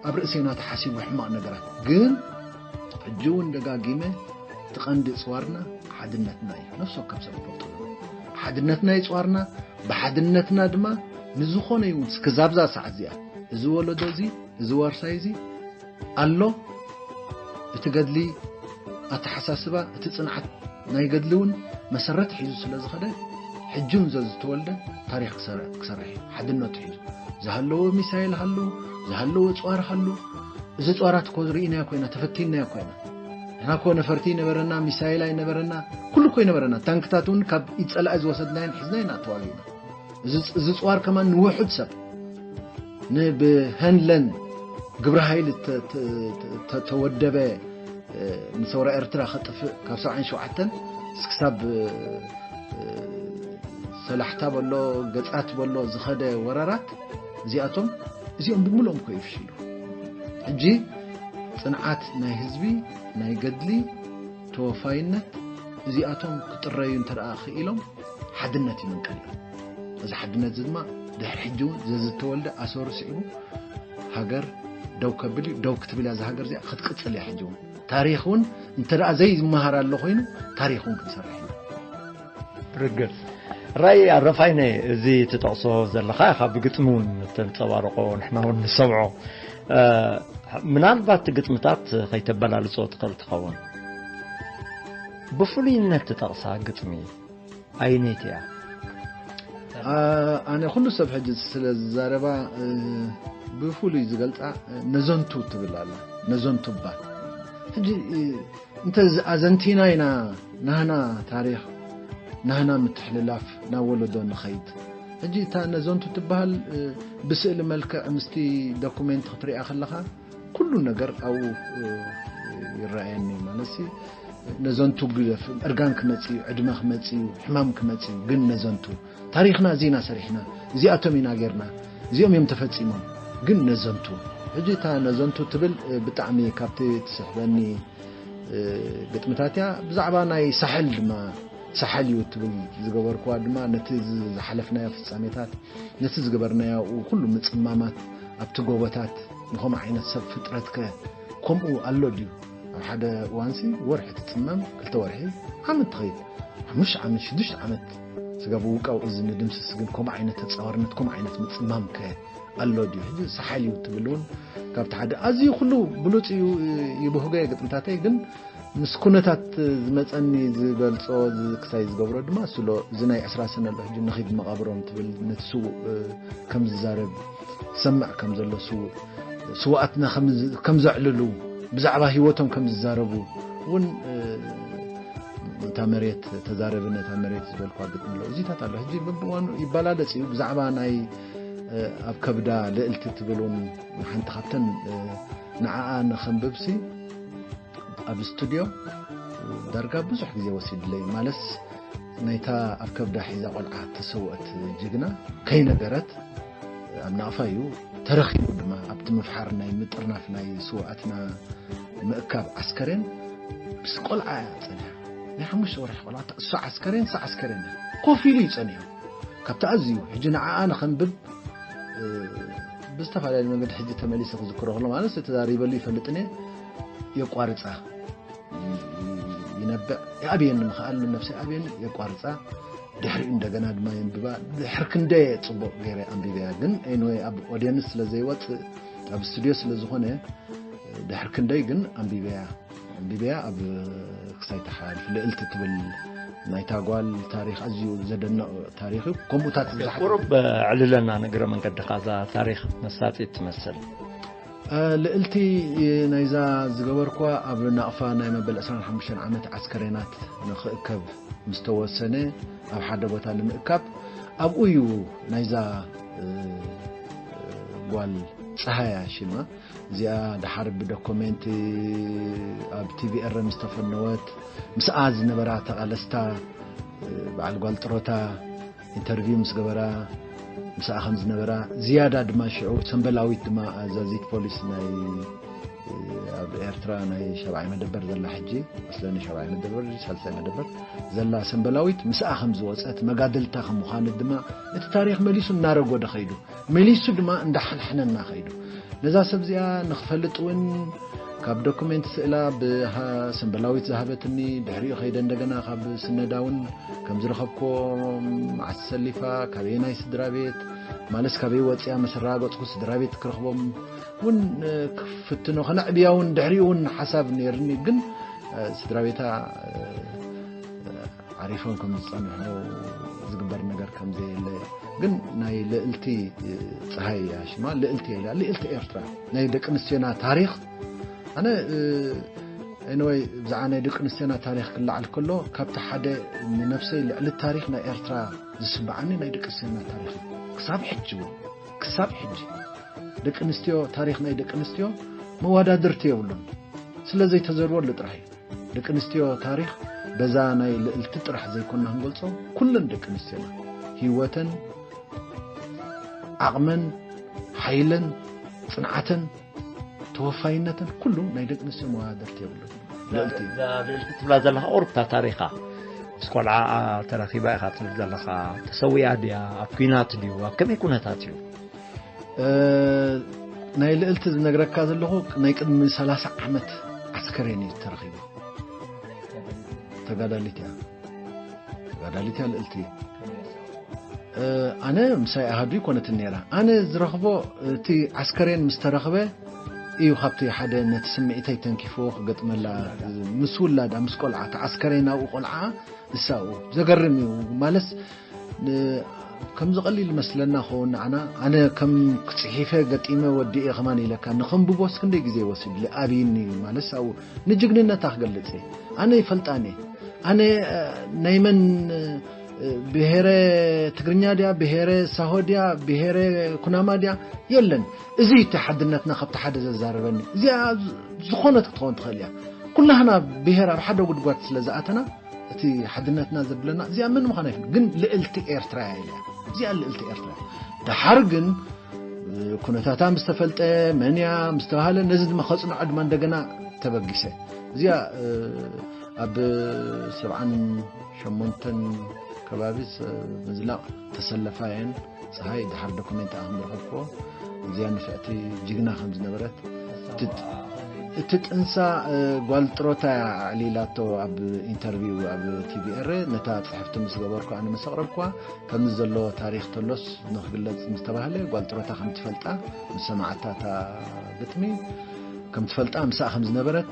ኣብ ርእሴና ተሓሲቡ ሕማቕ ነገራት። ግን ሕጂ እውን ደጋጊመ እቲ ቀንዲ ጽዋርና ሓድነትና እዩ። ነፍሲ ወከፍ ሰብ ይፈልጦ። ሓድነትና እዩ ጽዋርና። ብሓድነትና ድማ ንዝኾነ ይውን ክዛብዛ ሰዓት እዚኣ እዚ ወለዶ እዚ፣ እዚ ዋርሳይ እዚ ኣሎ። እቲ ገድሊ ኣተሓሳስባ፣ እቲ ጽንዓት ናይ ገድሊ እውን መሰረት ሒዙ ስለ ዝኸደ፣ ሕጂ እውን ዘዝተወልደ ታሪኽ ክሰር-፣ ክሰርሕ እዩ። ሓድነቱ ሒዙ ዝሃለዎ ሚሳይል ሃሉ፣ ዝሃለዎ ጽዋር ሃሉ፣ እዚ ጽዋራት እኮ ርኢናዮ ኮይና፣ ተፈቲንናዮ ኮይና። ንሕና እኮ ነፈርቲ ይነበረና፣ ሚሳይል ኣይነበረና፣ ኩሉ እኮ ይነበረና። ታንክታት እውን ካብ ኢድ ጸላኢ ዝወሰድናዮን ሒዝና ኢና ተዋጊእና። እዚ፣ እዚ ጽዋር ከማን ንውሑድ ሰብ ንብሀንለን ግብረ ኃይል ተ-፣ ተ-፣ ተ-፣ ተወደበ፣ እ፣ ንሰውራ ኤርትራ ከጥፍእ ካብ ሰብዓን ሸውዓተን እስክሳብ፣ እ፣ ሰላሕታ በሎ፣ ገጻት በሎ ዝኸደ ወራራት እዚኣቶም፣ እዚኦም ብምልኦም እኮ ይፍሽሉ። ሕጂ ጽንዓት ናይ ህዝቢ፣ ናይ ገድሊ፣ ተወፋይነት፣ እዚኣቶም ክጥረዩ እንተ ደኣ ክኢሎም፣ ሓድነት ይምንቀል። እዚ ሓድነት እዚ ድማ ድሕሪ ሕጂ እውን ዘዝተወልደ ኣሰሩ ስዒቡ ሃገር ደው ከብል እዩ። ደው ክትብል እያ እዛ ሃገር እዚኣ፣ ክትቅጽል እያ። ሕጂ እውን ታሪኽ እውን እንተ ደኣ ዘይመሃር ኣሎ ኮይኑ፣ ታሪኽ እውን ክንሰርሕ ኢና። ርግጽ። ራይ ኣረፋይነ፣ እዚ ትጠቕሶ ዘለኻ ኢኻ ብግጥሚ እውን ተንጸባርቆ፣ ንሕና እውን ንሰምዖ። እ፣ ምናልባት ግጥምታት ከይተበላልጾ ትኽእል ትኸውን። ብፍሉይነት ትጠቕሳ ግጥሚ ኣየነይቲ እያ? ኣ-፣ ኣነ ኩሉ ሰብ ሕጂ ስለ ዝዛረባ፣ እ፣ ብፍሉይ ዝገልጻ፣ እ፣ ነዘንቱ ትብል ኣላ። ነዘንቱ እባ። ሕጂ፣ እ፣ እንተ ዝ-፣ ኣዘንቲና ኢና ናህና ታሪኽ፣ ናህና ምትሕልላፍ ናብ ወለዶ ንኸይድ። ሕጂ እታ ነዘንቱ ትበሃል፣ እ፣ ብስእሊ መልክዕ ምስቲ ዶኩሜንት ክትሪኣ ከለኻ፣ ኩሉ ነገር ኣብኡ፣ እ፣ ይረኣየኒ። ማለትሲ፣ ነዘንቱ ግደፍ፣ እርጋን ክመጽእ እዩ፣ ዕድመ ክመጽእ እዩ፣ ሕማም ክመጽእ እዩ፣ ግን ነዘንቱ ታሪኽና እዚ ኢና ሰሪሕና፣ እዚኣቶም ኢና ጌርና፣ እዚኦም እዮም ተፈጺሞም፣ ግን ነዘንቱ። ሕጂ እታ ነዘንቱ ትብል፣ እ፣ ብጣዕሚ ካብቲ ትስሕበኒ፣ እ፣ ግጥምታት እያ። ብዛዕባ ናይ ሳሕል ድማ፣ ሳሕል እዩ ትብል ዝገበርኩዋ ድማ ነቲ ዝ-፣ ዝሓለፍናዮ ፍጻሜታት፣ ነቲ ዝገበርናዮ ኩሉ ምጽማማት ኣብቲ ጎቦታት፣ ንኸምኡ ዓይነት ሰብ ፍጥረትከ ከምኡ ኣሎ ድዩ? ኣብ ሓደ እዋንሲ ወርሒ ትጽመም፣ ክልተ ወርሒ፣ ዓመት ትኸይድ፣ ሓሙሽተ ዓመት፣ ሽዱሽተ ዓመት ስጋብ ውቃው እዚ ንድምስስ። ግን ከምኡ ዓይነት ተጻዋርነት፣ ከምኡ ዓይነት ምጽማምከ ኣሎ ድዩ? ሕጂ ሳሕል እዩ ትብል እውን ካብቲ ሓደ ኣዝዩ ኩሉ ብሉጽ እዩ፣ ይብህጎ እየ ግጥምታተይ፣ ግን ምስ ኩነታት ዝመጸኒ ዝገልጾ ዝ-፣ ክሳይ ዝገብሮ ድማ ስሎ፣ እዚ ናይ ዕስራ ሰነ ኣሎ ሕጂ ንኺድ መቓብሮም ትብል፣ ነቲ ስዉእ፣ እ፣ ከም ዝዛረብ ትሰምዕ ከም ዘሎ፣ ስዉእ፣ ስዉኣትና ከም ዝ-፣ ከም ዘዕልሉ፣ ብዛዕባ ህይወቶም ከም ዝዛረቡ እውን፣ እ፣ እታ መሬት ተዛረብን እታ መሬት ዝበልኳ ግጥሚ ኣሎ። እዚታት ኣሎ። ሕጂ በብእዋኑ ይበላለጽ እዩ። ብዛዕባ ናይ፣ እ፣ ኣብ ከብዳ ልእልቲ ትብል እውን ሓንቲ ካብተን፣ እ፣ ንዓኣ ንኸንብብሲ ኣብ ስቱድዮ ዳርጋ ብዙሕ ግዜ ወሲድለይ። ማለትስ ናይታ ኣብ ከብዳ ሒዛ ቆልዓ ተሰውአት ጅግና ከይነገረት ኣብ ናቕፋ እዩ ተረኺቡ ድማ ኣብቲ ምፍሓር ናይ ምጥርናፍ ናይ ስውኣትና ምእካብ ዓስከሬን ምስ ቆልዓ እያ ጸኒሓ። ናይ ሓሙሽተ ወርሒ ቆልዓ እሱ ዓስከሬን እሱ ዓስከሬን እያ። ኮፍ ኢሉ እዩ ጸኒሑ። ካብቲ ኣዝዩ ሕጂ ንዓኣ ንኸንብብ፣ እ፣ ብዝተፈላለየ መንገዲ ሕጂ ተመሊሰ ክዝክሮ ከሎ ማለት ተዛሪበሉ ይፈልጥን እየ። የቋርጻ ይነብዕ ይኣብየኒ ምኽኣል ንነብሰይ ኣብየኒ የቋርጻ። ድሕሪኡ እንደገና ድማ የንብባ። ድሕር ክንደይ ጽቡቕ ገይረ ኣንቢበያ። ግን ኤንወይ ኣብ ኦድየንስ ስለ ዘይወጽእ ኣብ ስቱድዮ ስለ ዝኾነ ድሕር ክንደይ ግን ኣንቢበያ። ኣንቢበያ ኣብ ክሳይ ተሓላልፍ ልእልቲ ትብል ናይታ ጓል ታሪኽ ኣዝዩ ዘደንቕ ታሪኽ እዩ። ከምኡታት ብዙሓት ቁሩብ ዕልለና ንግረ መንገድኻ እዛ ታሪኽ መሳጢት ትመስል። እ፣ ልእልቲ ናይዛ ዝገበርኳ ኣብ ናቕፋ ናይ መበል ዕስራን ሓሙሽተን ዓመት ዓስከሬናት ንኽእከብ ምስ ተወሰነ ኣብ ሓደ ቦታ ንምእካብ ኣብኡ እዩ ናይዛ፣ እ፣ ጓል ጸሃያ ሽማ እዚኣ ደሓር ብዶኩሜንት ኣብ ቲቪ ኤረ ምስ ተፈነወት ምስኣ ዝነበራ ተቓለስታ፣ እ፣ በዓል ጓል ጥሮታ ኢንተርቪው ምስ ገበራ ምስኣ ከም ዝነበራ ዝያዳ ድማ ሽዑ ሰምበላዊት ድማ ኣዛዚት ፖሊስ ናይ ኣብ ኤርትራ ናይ ሻብዓይ መደበር ዘላ ሕጂ መስለኒ ሻብዓይ መደበር ድዩ ሳልሳይ መደበር ዘላ ሰምበላዊት ምስኣ ከም ዝወፀት መጋድልታ ከም ምዃነት ድማ እቲ ታሪኽ መሊሱ እናረጎደ ኸይዱ መሊሱ ድማ እንዳሓንሓነና ኸይዱ ነዛ ሰብ እዚኣ ንኽፈልጥ እውን ካብ ዶኩሜንት ስእላ ብሰምበላዊት ዝሃበትኒ ድሕሪኡ ከይደ እንደገና ካብ ስነዳ እውን ከም ዝረኸብኮ መዓስ ሰሊፋ ካበየናይ ስድራ ቤት ማለስ ካበይ ወፅያ መሰራገፅኩ ስድራ ቤት ክረኽቦም እውን ክፍትኖ ከነዕብያ እውን ድሕሪኡ እውን ሓሳብ ነይርኒ ግን ስድራ ቤታ ዓሪፎም ከም ዝፀንሑ ዝግበር ነገር ከም ዘየለ ግን ናይ ልእልቲ ፀሃይ እያ ሽማ ልእልቲ እያ ኢላ ልእልቲ ኤርትራ ናይ ደቂ ኣንስትዮና ታሪኽ ኣነ ኤንወይ ብዛዕባ ናይ ደቂ ኣንስትዮና ታሪኽ ክለዓል ከሎ ካብቲ ሓደ ንነብሰይ ልዕሊ ታሪኽ ናይ ኤርትራ ዝስምዓኒ ናይ ደቂ ኣንስትዮና ታሪኽ እዩ ክሳብ ሕጂ እውን ክሳብ ሕጂ ደቂ ኣንስትዮ ታሪኽ ናይ ደቂ ኣንስትዮ መወዳድርቲ የብሉን ስለ ዘይተዘርበሉ ጥራሕ እዩ ደቂ ኣንስትዮ ታሪኽ በዛ ናይ ልእልቲ ጥራሕ ዘይኮና ክንገልጾ ኩለን ደቂ ኣንስትዮና ህይወተን ዓቕመን ሓይለን ጽንዓተን ተወፋይነተን ኩሉ ናይ ደቂ ኣንስትዮ መወዳድርቲ የብሉን ልእልቲ እዛ ልእልቲ ትብላ ዘለኻ ቁርብታ ታሪኻ ምስ ቆልዓ ተረኺባ ኢኻ ትብል ዘለኻ ተሰዊኣ ድያ ኣብ ኩናት ድዩ ኣብ ከመይ ኩነታት እዩ ናይ ልእልቲ ዝነግረካ ዘለኹ ናይ ቅድሚ ሰላሳ ዓመት ዓስከሬን እዩ ተረኺቡ ተጋዳሊት እያ ተጋዳሊት እያ ልእልቲ ኣነ ምሳይ ኣሃዱ ይኮነትን ነራ ኣነ ዝረኽቦ እቲ ዓስከሬን ምስ ተረኽበ እዩ ካብቲ ሓደ ነቲ ስምዒተይ ተንኪፍዎ ክገጥመላ ምስ ውላዳ ምስ ቆልዓ እቲ ዓስከሬን ኣብኡ ቆልዓ ንሳኡ ዘገርም እዩ ማለስ ከምዚ ቀሊል መስለና ኸውን ንዓና ኣነ ከም ክፅሒፈ ገጢመ ወዲኤ ከማን ኢለካ ንኸንብቦስ ክንደይ ግዜ ወሲድሊ ኣብይኒ ማለት ኣብኡ ንጅግንነታ ክገልፅ እየ ኣነ ይፈልጣን እየ ኣነ ናይ መን ብሄረ ትግርኛ ድያ ብሄረ ሳሆ ድያ ብሄረ ኩናማ ድያ የለን እዚ እቲ ሓድነትና ካብቲ ሓደ ዘዛርበኒ እዚኣ ዝኾነት ክትኸውን ትኽእል እያ ኩላህና ብሄር ኣብ ሓደ ጉድጓድ ስለ ዝኣተና እቲ ሓድነትና ዘብለና እዚኣ መን ምዃና ይፍል ግን ልእልቲ ኤርትራ እያ ኢለ እዚኣ ልእልቲ ኤርትራ ድሓር ግን ኩነታታ ምስ ተፈልጠ መን እያ ምስ ተባሃለ ነዚ ድማ ከጽንዖ ድማ እንደገና ተበጊሰ እዚኣ ኣብ ሰብዓን ሸሞንተን ከባቢ ምዝላቕ ተሰለፋ እየን ፀሃይ ድሓር ዶኩሜንት ኣኽም ዝረኸብክዎ እዚኣ ንፍዕቲ ጅግና ከም ዝነበረት እቲ ጥንሳ ጓል ጥሮታ ኣዕሊላቶ ኣብ ኢንተርቪው ኣብ ቲቪ ኤረ ነታ ፅሕፍቲ ምስ ገበርኩ ኣነ ምስ ኣቕረብኩዋ ከምዚ ዘሎ ታሪክ ተሎስ ንክግለፅ ምስ ተባህለ ጓል ጥሮታ ከም ትፈልጣ ምስ ሰማዓታ እታ ግጥሚ ከም ትፈልጣ ምስኣ ከም ዝነበረት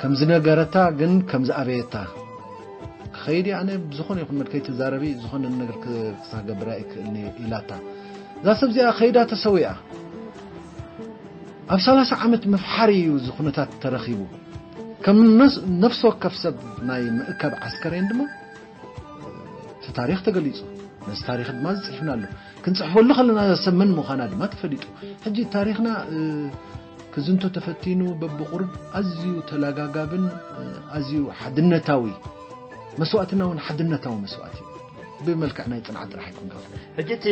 ከም ዝነገረታ ግን ከም ዝኣበየታ ክኸይድ ኣነ ብዝኾነ ይኹን መድ ከይትዛረቢ ዝኾነ ነገር ክሳገብር ኣይክእልኒ ኢላታ እዛ ሰብ እዚኣ ከይዳ ተሰዊኣ ኣብ ሰላሳ ዓመት ምፍሓር እዩ እዚ ኩነታት ተረኺቡ ከም ነፍሲ ወከፍ ሰብ ናይ ምእከብ ዓስከሬን ድማ እቲ ታሪኽ ተገሊጹ፣ ነዚ ታሪኽ ድማ ዝጽሕፍና ኣሎ። ክንጽሕፈሉ ከለና ሰብ መን ምዃና ድማ ተፈሊጡ። ሕጂ ታሪኽና ክዝንቶ ተፈቲኑ በብቑሩብ ኣዝዩ ተላጋጋብን ኣዝዩ ሓድነታዊ መስዋእትና እውን ሓድነታዊ መስዋእቲ እዩ። ብመልክዕ ናይ ጽንዓት ጥራሕ ኣይኮንካ። ሕጂ እቲ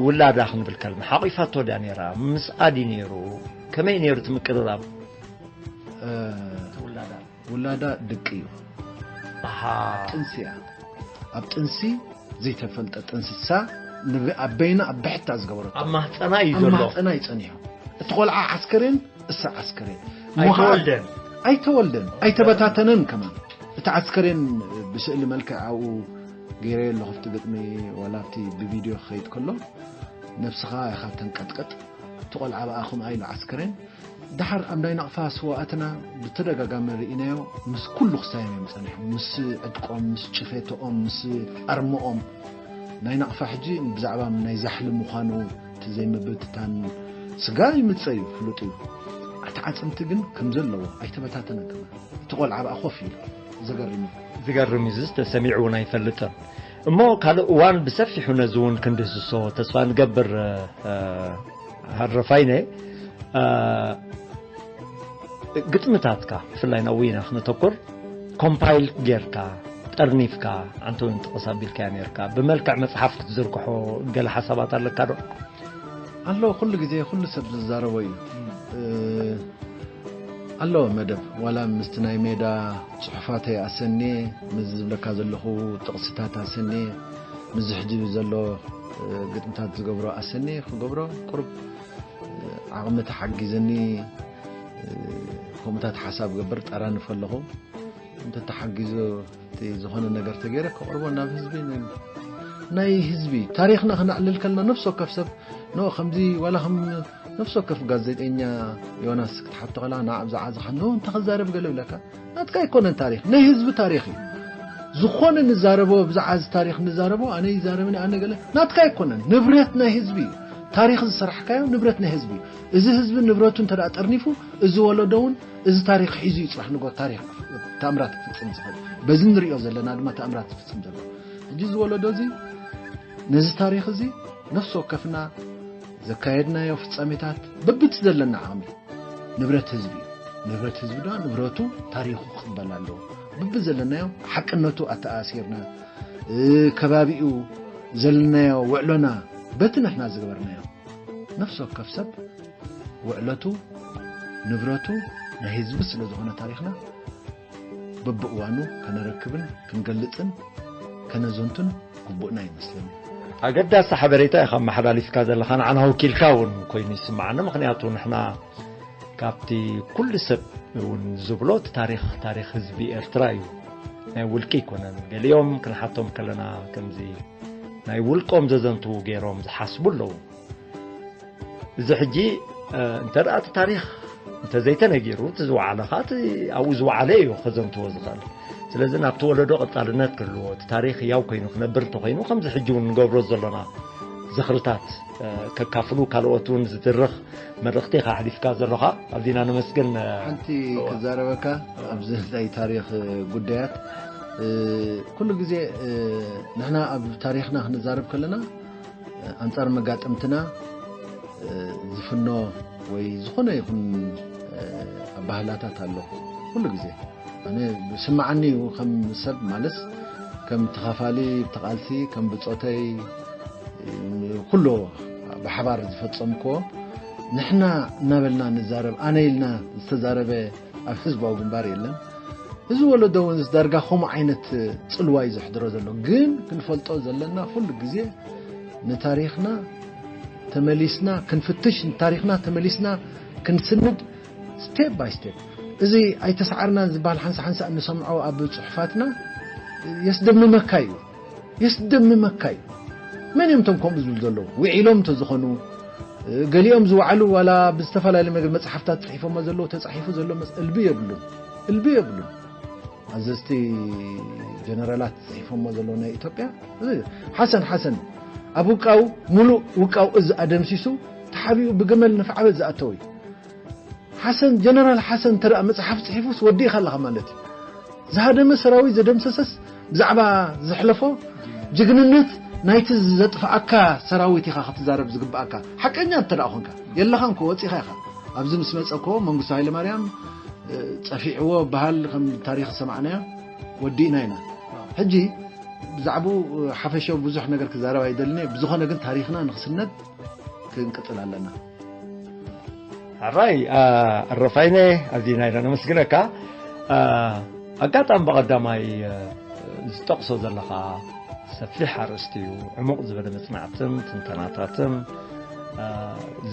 ውላዳ ክንብል ከለና ሓቂፋቶ ድያ ነይራ? ምስኣ ድዩ ነይሩ? ከመይ ነይሩ እቲ ምቅርራብ? ውላዳ ድቂ እዩ። ጥንሲ እያ። ኣብ ጥንሲ ዘይተፈልጠ ጥንስሳ ኣብ በይና ኣብ ብሕታ ዝገበረቶ ኣብ ማህፀና እዩ ኣብ ዘሎ። ማህፀና እዩ ጸኒሑ። እቲ ቆልዓ ዓስከሬን እሳ ዓስከሬን ኣይተወልደን። ኣይተወልደን ኣይተበታተነን ከማን። እቲ ዓስከሬን ብስእሊ መልክዕ ኣብኡ ገይረ ኣለኹ ኣብቲ ግጥሚ ዋላ ኣብቲ ብቪድዮ ክኸይድ ከሎ ነብስኻ ኢኻ ተንቀጥቀጥ። እቲ ቆልዓ ብኣ ከምኣ ኢሉ ዓስከሬን። ድሓር ኣብ ናይ ናቕፋ ስዋኣትና ብተደጋጋሚ ርኢናዮ። ምስ ኩሉ ክሳዮም እዮም ጸኒሖም፣ ምስ ዕጥቆም፣ ምስ ጭፌቶኦም፣ ምስ ኣርሞኦም። ናይ ናቕፋ ሕጂ ብዛዕባ ናይ ዛሕሊ ምዃኑ እቲ ዘይምብትታን ስጋ ይምጸ እዩ፣ ፍሉጥ እዩ። ኣተዓጽምቲ ግን ከም ዘለዎ ኣይተበታተነን ከማን። እቲ ቆልዓ ብኣ ኮፍ ኢሉ። ዘገርም እዩ። ዝገርም እዩ። እዚ ተሰሚዑ እውን ኣይፈልጥን። እሞ ካልእ እዋን ብሰፊሑ ነዚ እውን ክንድህስሶ ተስፋ ንገብር። ሃረፋይነ ግጥምታትካ ብፍላይ ናብ ውይና ክነተኩር ኮምፓይል ጌርካ ጠርኒፍካ ኣንተ እውን ጥቕስ ኣቢልካያ ነርካ ብመልክዕ መፅሓፍ ክትዝርግሖ ገለ ሓሳባት ኣለካ ዶ? ኣሎ። ኩሉ ግዜ ኩሉ ሰብ ዝዛረቦ እዩ። ኣሎ መደብ ዋላ ምስቲ ናይ ሜዳ ፅሑፋተይ ኣሰንየ ምስ ዝብለካ ዘለኹ ጥቕስታት ኣሰንየ ምስዚ ሕጂ ዘሎ ግጥምታት ዝገብሮ ኣሰንየ ክገብሮ ቁሩብ ዓቕሚ ተሓጊዘኒ። ከምኡታት ሓሳብ ገብር ጠራንፍ ኣለኹ። እንተተሓጊዙ እቲ ዝኾነ ነገር ተገይረ ከቕርቦ ናብ ህዝቢ ናይ ህዝቢ ታሪኽና ክነዕልል ከልና ነፍሲ ወከፍ ሰብ ኖ ከምዚ ዋላ ከም ነፍሲ ወከፍ ጋዜጠኛ ዮናስ ክትሓቶ ከላ ንዓ ብዛዕባ ዝኻ ኖ እንተ ክዛረብ ገለ ብለካ ናትካ ኣይኮነን ታሪኽ ናይ ህዝቢ ታሪኽ እዩ። ዝኾነ ንዛረቦ ብዛዕባ እዚ ታሪኽ ንዛረቦ ኣነ ይዛረብኒ ኣነ ገለ ናትካ ኣይኮነን ንብረት ናይ ህዝቢ እዩ። ታሪኽ ዝሰራሕካዮ ንብረት ናይ ህዝቢ እዩ። እዚ ህዝቢ ንብረቱ እንተ ጠርኒፉ እዚ ወለዶ እውን እዚ ታሪኽ ሒዙ እዩ ጽባሕ ንጎ ታሪኽ ታምራት ክፍጽም ዝኽእል። በዚ ንሪኦ ዘለና ድማ ታምራት ዝፍጽም ዘሎ ሕጂ እዚ ወለዶ እዚ ነዚ ታሪኽ እዚ ነፍሲ ወከፍና ዘካየድናዮ ፍጻሜታት በብቲ ዘለና ዓቕሚ ንብረት ህዝቢ እዩ። ንብረት ህዝቢ ድማ ንብረቱ ታሪኹ ክቕበል ኣለዎ። በቢ ዘለናዮ ሓቅነቱ ኣተኣሲርና ከባቢኡ ዘለናዮ ውዕሎና በቲ ንሕና ዝገበርናዮ ነፍሲ ወከፍ ሰብ ውዕለቱ ንብረቱ ናይ ህዝቢ ስለ ዝኾነ ታሪኽና በብእዋኑ ከነረክብን ክንገልጽን ከነዘንቱን ግቡእና ይመስለኒ። ኣገዳሲ ሓበሬታ ኢኻ ኣመሓላሊፍካ ዘለኻ ንዓና ወኪልካ እውን ኮይኑ ይስምዓኒ ምክንያቱ ንሕና ካብቲ ኩሉ ሰብ እውን ዝብሎ እቲ ታሪኽ ታሪኽ ህዝቢ ኤርትራ እዩ ናይ ውልቂ ኣይኮነን ገሊኦም ክንሓቶም ከለና ከምዚ ናይ ውልቆም ዘዘንትዉ ገይሮም ዝሓስቡ ኣለዉ። እዚ ሕጂ እንተ ደኣ እቲ ታሪኽ እንተዘይተነጊሩ እቲ ዝወዓለ ኸዓ እቲ ኣብኡ ዝወዓለ እዩ ከዘንትዎ ዝኽእል። ስለዚ ናብቲ ወለዶ ቀጻልነት ክህልዎ እቲ ታሪኽ ህያው ኮይኑ ክነብር እንተኾይኑ ከምዚ ሕጂ እውን ንገብሮ ዘሎና ዝኽርታት ከካፍሉ ካልኦት እውን ዝድርኽ መልእኽቲ ኢኻ ኣሕሊፍካ ዘሎኻ ኣዚና ነመስግን። ሓንቲ ክዛረበካ ኣብዚ ናይ ታሪኽ ጉዳያት ኩሉ ግዜ ንሕና ኣብ ታሪኽና ክንዛረብ ከለና ኣንጻር መጋጥምትና ዝፍኖ ወይ ዝኾነ ይኹን ኣባህላታት ኣሎ። ኩሉ ግዜ ኣነ ዝስምዓኒ እዩ ከም ሰብ ማለስ ከም ተኻፋሊ ተቓልሲ ከም ብጾተይ ኩሉ ብሓባር ዝፈጸምክዎ ንሕና እናበልና ንዛረብ ኣነ ኢልና ዝተዛረበ ኣብ ህዝባዊ ግንባር የለን። እዚ ወለዶ እውን እዚ ዳርጋ ከምኡ ዓይነት ጽልዋ እዩ ዘሕድሮ ዘሎ። ግን ክንፈልጦ ዘለና ኩሉ ግዜ ንታሪኽና ተመሊስና ክንፍትሽ፣ ንታሪኽና ተመሊስና ክንስንድ step by step። እዚ ኣይተሳዓርናን ዝበሃል ሓንሳ ሓንሳ እንሰምዖ ኣብ ጽሑፋትና የስደምመካ እዩ። የስደምመካ እዩ። መን እዮም እቶም ከምኡ ዝብሉ ዘለዉ? ውዒሎም እንተዝኾኑ ገሊኦም ዝወዓሉ ዋላ ብዝተፈላለዩ መገዲ መፅሓፍታት ፅሒፎሞ ዘለዉ ተፃሒፉ ዘሎ መፅ እልቢ የብሉን እልቢ የብሉን። ኣዘዝቲ ጀነራላት ፅሒፎሞ ዘለዉ ናይ ኢትዮጵያ ሓሰን ሓሰን ኣብ ውቃው ሙሉእ ውቃው እዚ ኣደምሲሱ ተሓቢኡ ብገመል ንፍዓበት ዝኣተወ እዩ። ሓሰን፣ ጀነራል ሓሰን እንተ ደኣ መጽሓፍ ጽሒፉስ ወዲእኻ ኣለኻ ማለት እዩ። ዝሃደመ ሰራዊት ዘደምሰሰስ ብዛዕባ ዘሕለፎ ጅግንነት ናይቲ ዘጥፍኣካ ሰራዊት ኢኻ ክትዛረብ ዝግብኣካ። ሓቀኛ እንተ ደኣ ኾንካ፣ የለኻን ኮ፣ ወጺኻ ኢኻ። ኣብዚ ምስ መጸ ኮ መንግስቱ ሃይለማርያም፣ እ፣ ጸፊዕዎ በሃል ከም ታሪኽ ዝሰማዕናዮ ወዲእና ኢና። ሕጂ ብዛዕባኡ ሓፈሻዊ ብዙሕ ነገር ክዛረብ ኣይደልን እየ። ብዝኾነ ግን ታሪኽና ንኽስነድ ክንቅጽል ኣለና። ሕራይ፣ እ፣ ኣረፋይነ፣ ኣዚና ኢና ነመስግነካ። እ፣ ኣጋጣሚ ብቐዳማይ፣ እ፣ ዝጠቕሶ ዘለኻ ሰፊሕ ኣርእስቲ እዩ። ዕሙቕ ዝበለ መጽናዕትን ትንተናታትን፣ እ፣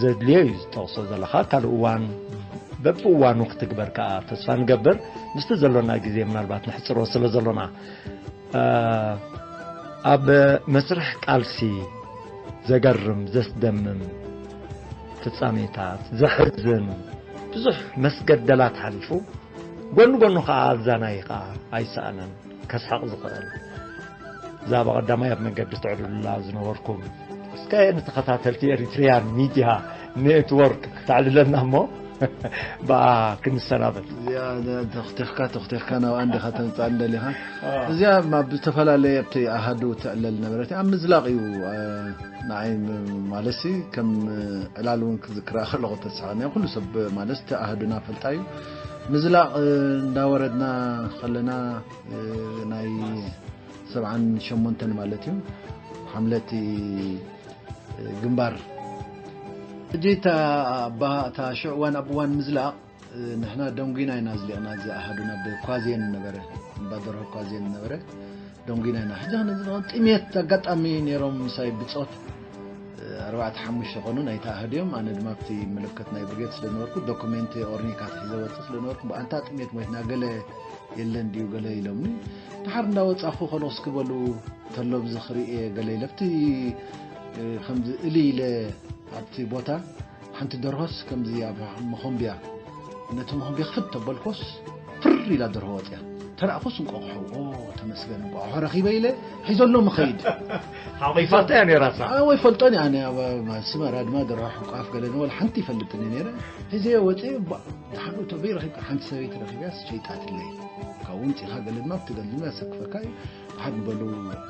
ዘድልዮ እዩ ዝጠቕሶ ዘለኻ። ካልእ እዋን በብእዋኑ ክትግበር ከኣ ተስፋ ንገብር። ምስቲ ዘሎና ግዜ ምናልባት ንሕጽሮ ስለ ዘሎና፣ እ፣ ኣብ መስርሕ ቃልሲ ዘገርም፣ ዘስደምም ፍጻሜታት፣ ዘሕዝን ብዙሕ መስገደላት ሓሊፉ፣ ጎኒ ጎኑ ከኣ ኣዛናይ ከኣ ኣይሰኣነን ከስሕቕ ዝኽእል። እዛ ብቐዳማይ ኣብ መንገዲ ትዕልሉላ ዝነበርኩም፣ እስከ ንተኸታተልቲ ኤሪትሪያን ሚድያ ኔትወርክ ክተዕልለና እሞ ብኣ ክንሰናበት። እዚኣ ተኽቲኽካ፣ ተኽቲኽካ ናብኣ እንዲኻ ተምጽኣኒ ደሊኻ። እዚኣ ኣብ ዝተፈላለየ ኣብቲ ኣሃዱ ትዕለል ነበረት። ኣብ ምዝላቕ እዩ፣ እ፣ ንዓይ ም-፣ ማለትሲ ከም ዕላል እውን ክዝክራ ከለኹ ተስፋ ነይ። ኩሉ ሰብ ማለት እቲ ኣሃዱና ፈልጣ እዩ። ምዝላቕ፣ እ፣ እንዳወረድና ከለና፣ እ፣ ናይ ሰብዓን ሸሞንተን ማለት እዩ። ሓምለቲ፣ እ፣ ግንባር። ሕጂ እታ ኣባ-፣ እታ ሽዑ እዋን ኣብ እዋን ምዝላቕ፣ እ፣ ንሕና ደንጒና ኢና ዝሊቕና፣ እዚ ኣሃዱና ብኳዜን ነበረ፣ እምባ ደርሆ ኳዜን ነበረ፣ ደንጒና ኢና። ሕጂ ከነ እዚ ጥሜት ኣጋጣሚ ነይሮም ምሳይ ብጾት፣ እ፣ ኣርባዕተ ሓሙሽተ ኾኑ ናይቲ ኣሃዱ እዮም። ኣነ ድማ ኣብቲ ምልክት ናይ ብርጌድ ስለ ነበርኩ ዶኩሜንት ኦርኒካ ሒዘ ወጽእ ስለ ነበርኩ፣ ብኣንታ ጥሜት ሞይትና ገለ የለን ድዩ ገለ ኢሎምኒ። ድሓር እንዳወጻኹ ከሎ እስኪ በሉ ተሎ ብዚ ክርኢ እየ ገለ ኢለ ኣብቲ፣ እ፣ ከምዚ እሊ ኢለ ኣብቲ ቦታ ሓንቲ ደርሆስ ከምዚ ኣብ መኾምብያ፣ ነቲ መኾምብያ ክፍት ተበልኮስ ፍር ኢላ ደርሆ ወጽያ። ተራእኹስ እንቋቑሖ፣ ኦ፣ ተመስገን እንቋቑሖ ረኺበ ኢለ ሒዘሎ ምኸይድ። ሓቒፋታ እያ ነይራሳ። ኣዎ፣ ይፈልጦን እየ ኣነ ኣብ ኣስመራ ድማ ደርሆ ሕቋፍ ገለ ንበል ሓንቲ ይፈልጥን እየ ነይረ። ሒዘዮ ወጽየ፣ ባ-፣ ድሓር እቶ በይ ረኺብካ? ሓንቲ ሰበይቲ ረኺብያስ ሸይጣትለይ። ካብኡ ምጺኻ ገለ ድማ ብትገል ድማ ያሰክፈካ እዩ። ድሓር ንበሉ፣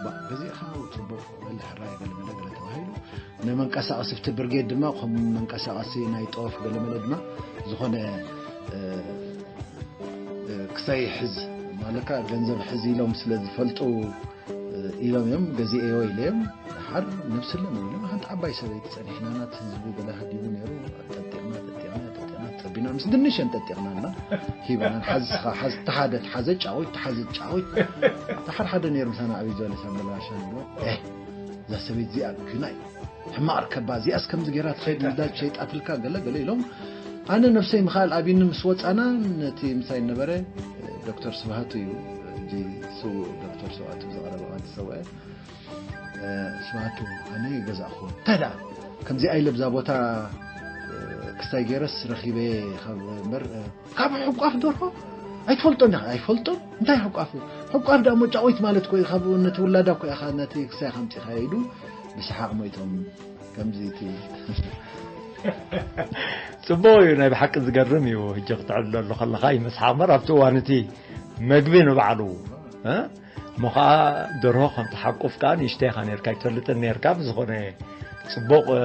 ባ-፣ ገዚእኻ ጽቡቕ በል ሕራይ ገለ መለ ገለ ተባሂሉ። ንመንቀሳቐሲ ኣብቲ ብርጌድ ድማ ከም መንቀሳቐሲ ናይ ጠወፍ ገለ መለ ድማ ዝኾነ፣ እ፣ እ፣ ክሳይ ሕዝ ማለካ ገንዘብ ሕዝ ኢሎም ስለ ዝፈልጡ፣ እ፣ ኢሎም እዮም ገዚኤዮ ኢለ እዮም። ድሓር ነብስለን ኢሎም ሓንቲ ዓባይ ሰበይቲ ጸኒሕና ናት ህዝቢ ገለ ሃዲሙ ነይሩ። ጠጢቕና፣ ጠጢቕና፣ ጠጢቕና፣ ጸቢና ምስ ድንሸን ጠጢቕና እና ሂበናን ሓዝኻ፣ ሓዝ፣ ተሓደ፣ ተሓዘ ጫዊት፣ ተሓዘ ጫዊት። ድሓር ሓደ ነይሩ ምሳና ዓብይ ዝበለ ሳምበል ባሻ ንብሎ። ኤህ፣ እዛ ሰበይቲ እዚኣ ግናይ ሕማቕ ርከባ፣ እዚኣስ ከምዚ ገይራ ትኸይድ ንዳጅ ሸይጣትልካ ገለ ገለ ኢሎም። ኣነ ነብሰይ ምኽኣል ኣብዩኒ ምስ ወጻና ነቲ ምሳይ ነበረ ዶክተር ስብሃቱ እዩ፣ ሕጂ ስዉእ ዶክተር ስብሃቱ ዝቐረበ ቃል ዝሰውአ፣ እ፣ ስብሃቱ ኣነ ይገዛእኹ። እንታይ ደኣ ከምዚ ኣይለ ብዛ ቦታ፣ እ፣ ክስታይ ገይረስ ረኺበ ካብ እምበር፣ እ፣ ካብ ሕቋፍ ደርሆ ኣይትፈልጦን ኢኻ። ኣይፈልጦን? እንታይ ሕቋፍ? ሕቋፍ ደኣ ሞ ጫዊት ማለት እኮ እዩ። ካብ ነቲ ውላዳ እኮ ኢኻ ነቲ ክስታይ ከምጺኻ ኢሉ ብሰሓቕ ሞይቶም። ከምዚ እቲ ጽቡቕ እዩ፣ ናይ ብሓቂ ዝገርም እዩ። ሕጂ ክትዕልለሉ ከለኻ ይመስሓቕ እምበር ኣብቲ እዋን እቲ መግቢ ንባዕሉ፣ እ? እሞ ኸዓ ደርሆ ከም ትሓቁፍ ከኣ ንእሽተይ ኢኻ ነርካ፣ ኣይትፈልጥን ነርካ። ብዝኾነ ጽቡቕ፣ እ፣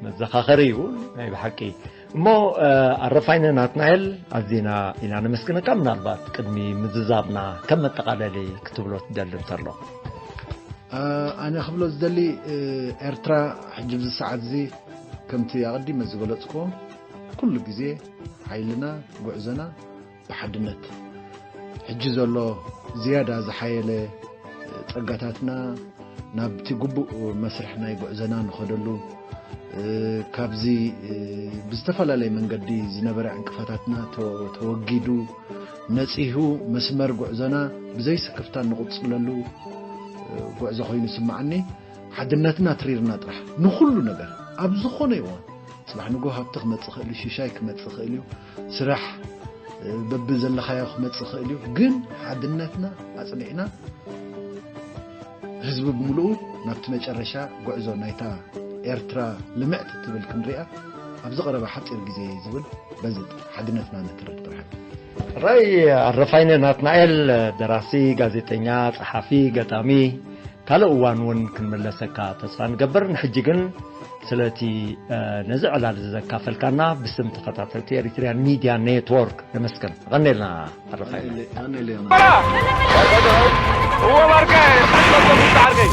መዘኻኸሪ እዩ ናይ ብሓቂ። እሞ፣ እ፣ ኣረፋይነ ናትናኤል፣ ኣዚና ኢና ነመስግነካ። ምናልባት ቅድሚ ምዝዛብና ከም መጠቓለሊ ክትብሎ ትደሊ እንተሎ? እ፣ ኣነ ክብሎ ዝደሊ፣ እ፣ ኤርትራ ሕጂ ኣብዚ ሰዓት እዚ ከምቲ ኣቐዲመ ዝገለጽክዎ ኩሉ ግዜ ሓይልና፣ ጉዕዞና ብሓድነት፣ ሕጂ ዘሎ ዝያዳ ዝሓየለ ጸጋታትና ናብቲ ግቡእ መስርሕ ናይ ጉዕዞና ንኸደሉ፣ እ፣ ካብዚ፣ እ፣ ብዝተፈላለየ መንገዲ ዝነበረ ዕንቅፋታትና ተ-፣ ተወጊዱ፣ ነጺሁ፣ መስመር ጉዕዞና ብዘይ ስክፍታ እንቕጽለሉ፣ እ፣ ጉዕዞ ኮይኑ ይስምዓኒ። ሓድነትና ትሪርና ጥራሕ ንኹሉ ነገር ኣብ ዝኾነ ይኹን ጽባሕ ንግሆ ሃብቲ ክመጽእ ይኽእል እዩ፣ ሽሻይ ክመጽእ ይኽእል እዩ፣ ስራሕ፣ እ፣ በብዘለኻዮ ክመጽእ ይኽእል እዩ። ግን ሓድነትና ኣጽኒዕና ህዝቢ ብምሉኡ ናብቲ መጨረሻ ጉዕዞ ናይታ ኤርትራ ልምዕቲ ትብል ክንሪኣ ኣብዚ ቀረባ ሓፂር ግዜ ዝብል በዚ ሓድነትና ነትርድ ጥራሕ። ራይ ኣረፋይነ ናትናኤል፣ ደራሲ፣ ጋዜጠኛ፣ ጸሓፊ፣ ገጣሚ፣ ካልእ እዋን እውን ክንምለሰካ ተስፋ ንገብር። ንሕጂ ግን ስለቲ ነዚ ዕላል ዘካፈልካና ብስም ተኸታተልቲ ኤሪትሪያን ሚድያ ኔትወርክ ነመስግን። ቀኔልና ኣረፋይነ። ኣነ ሌና እዎ ባርከ ጣዕርከይ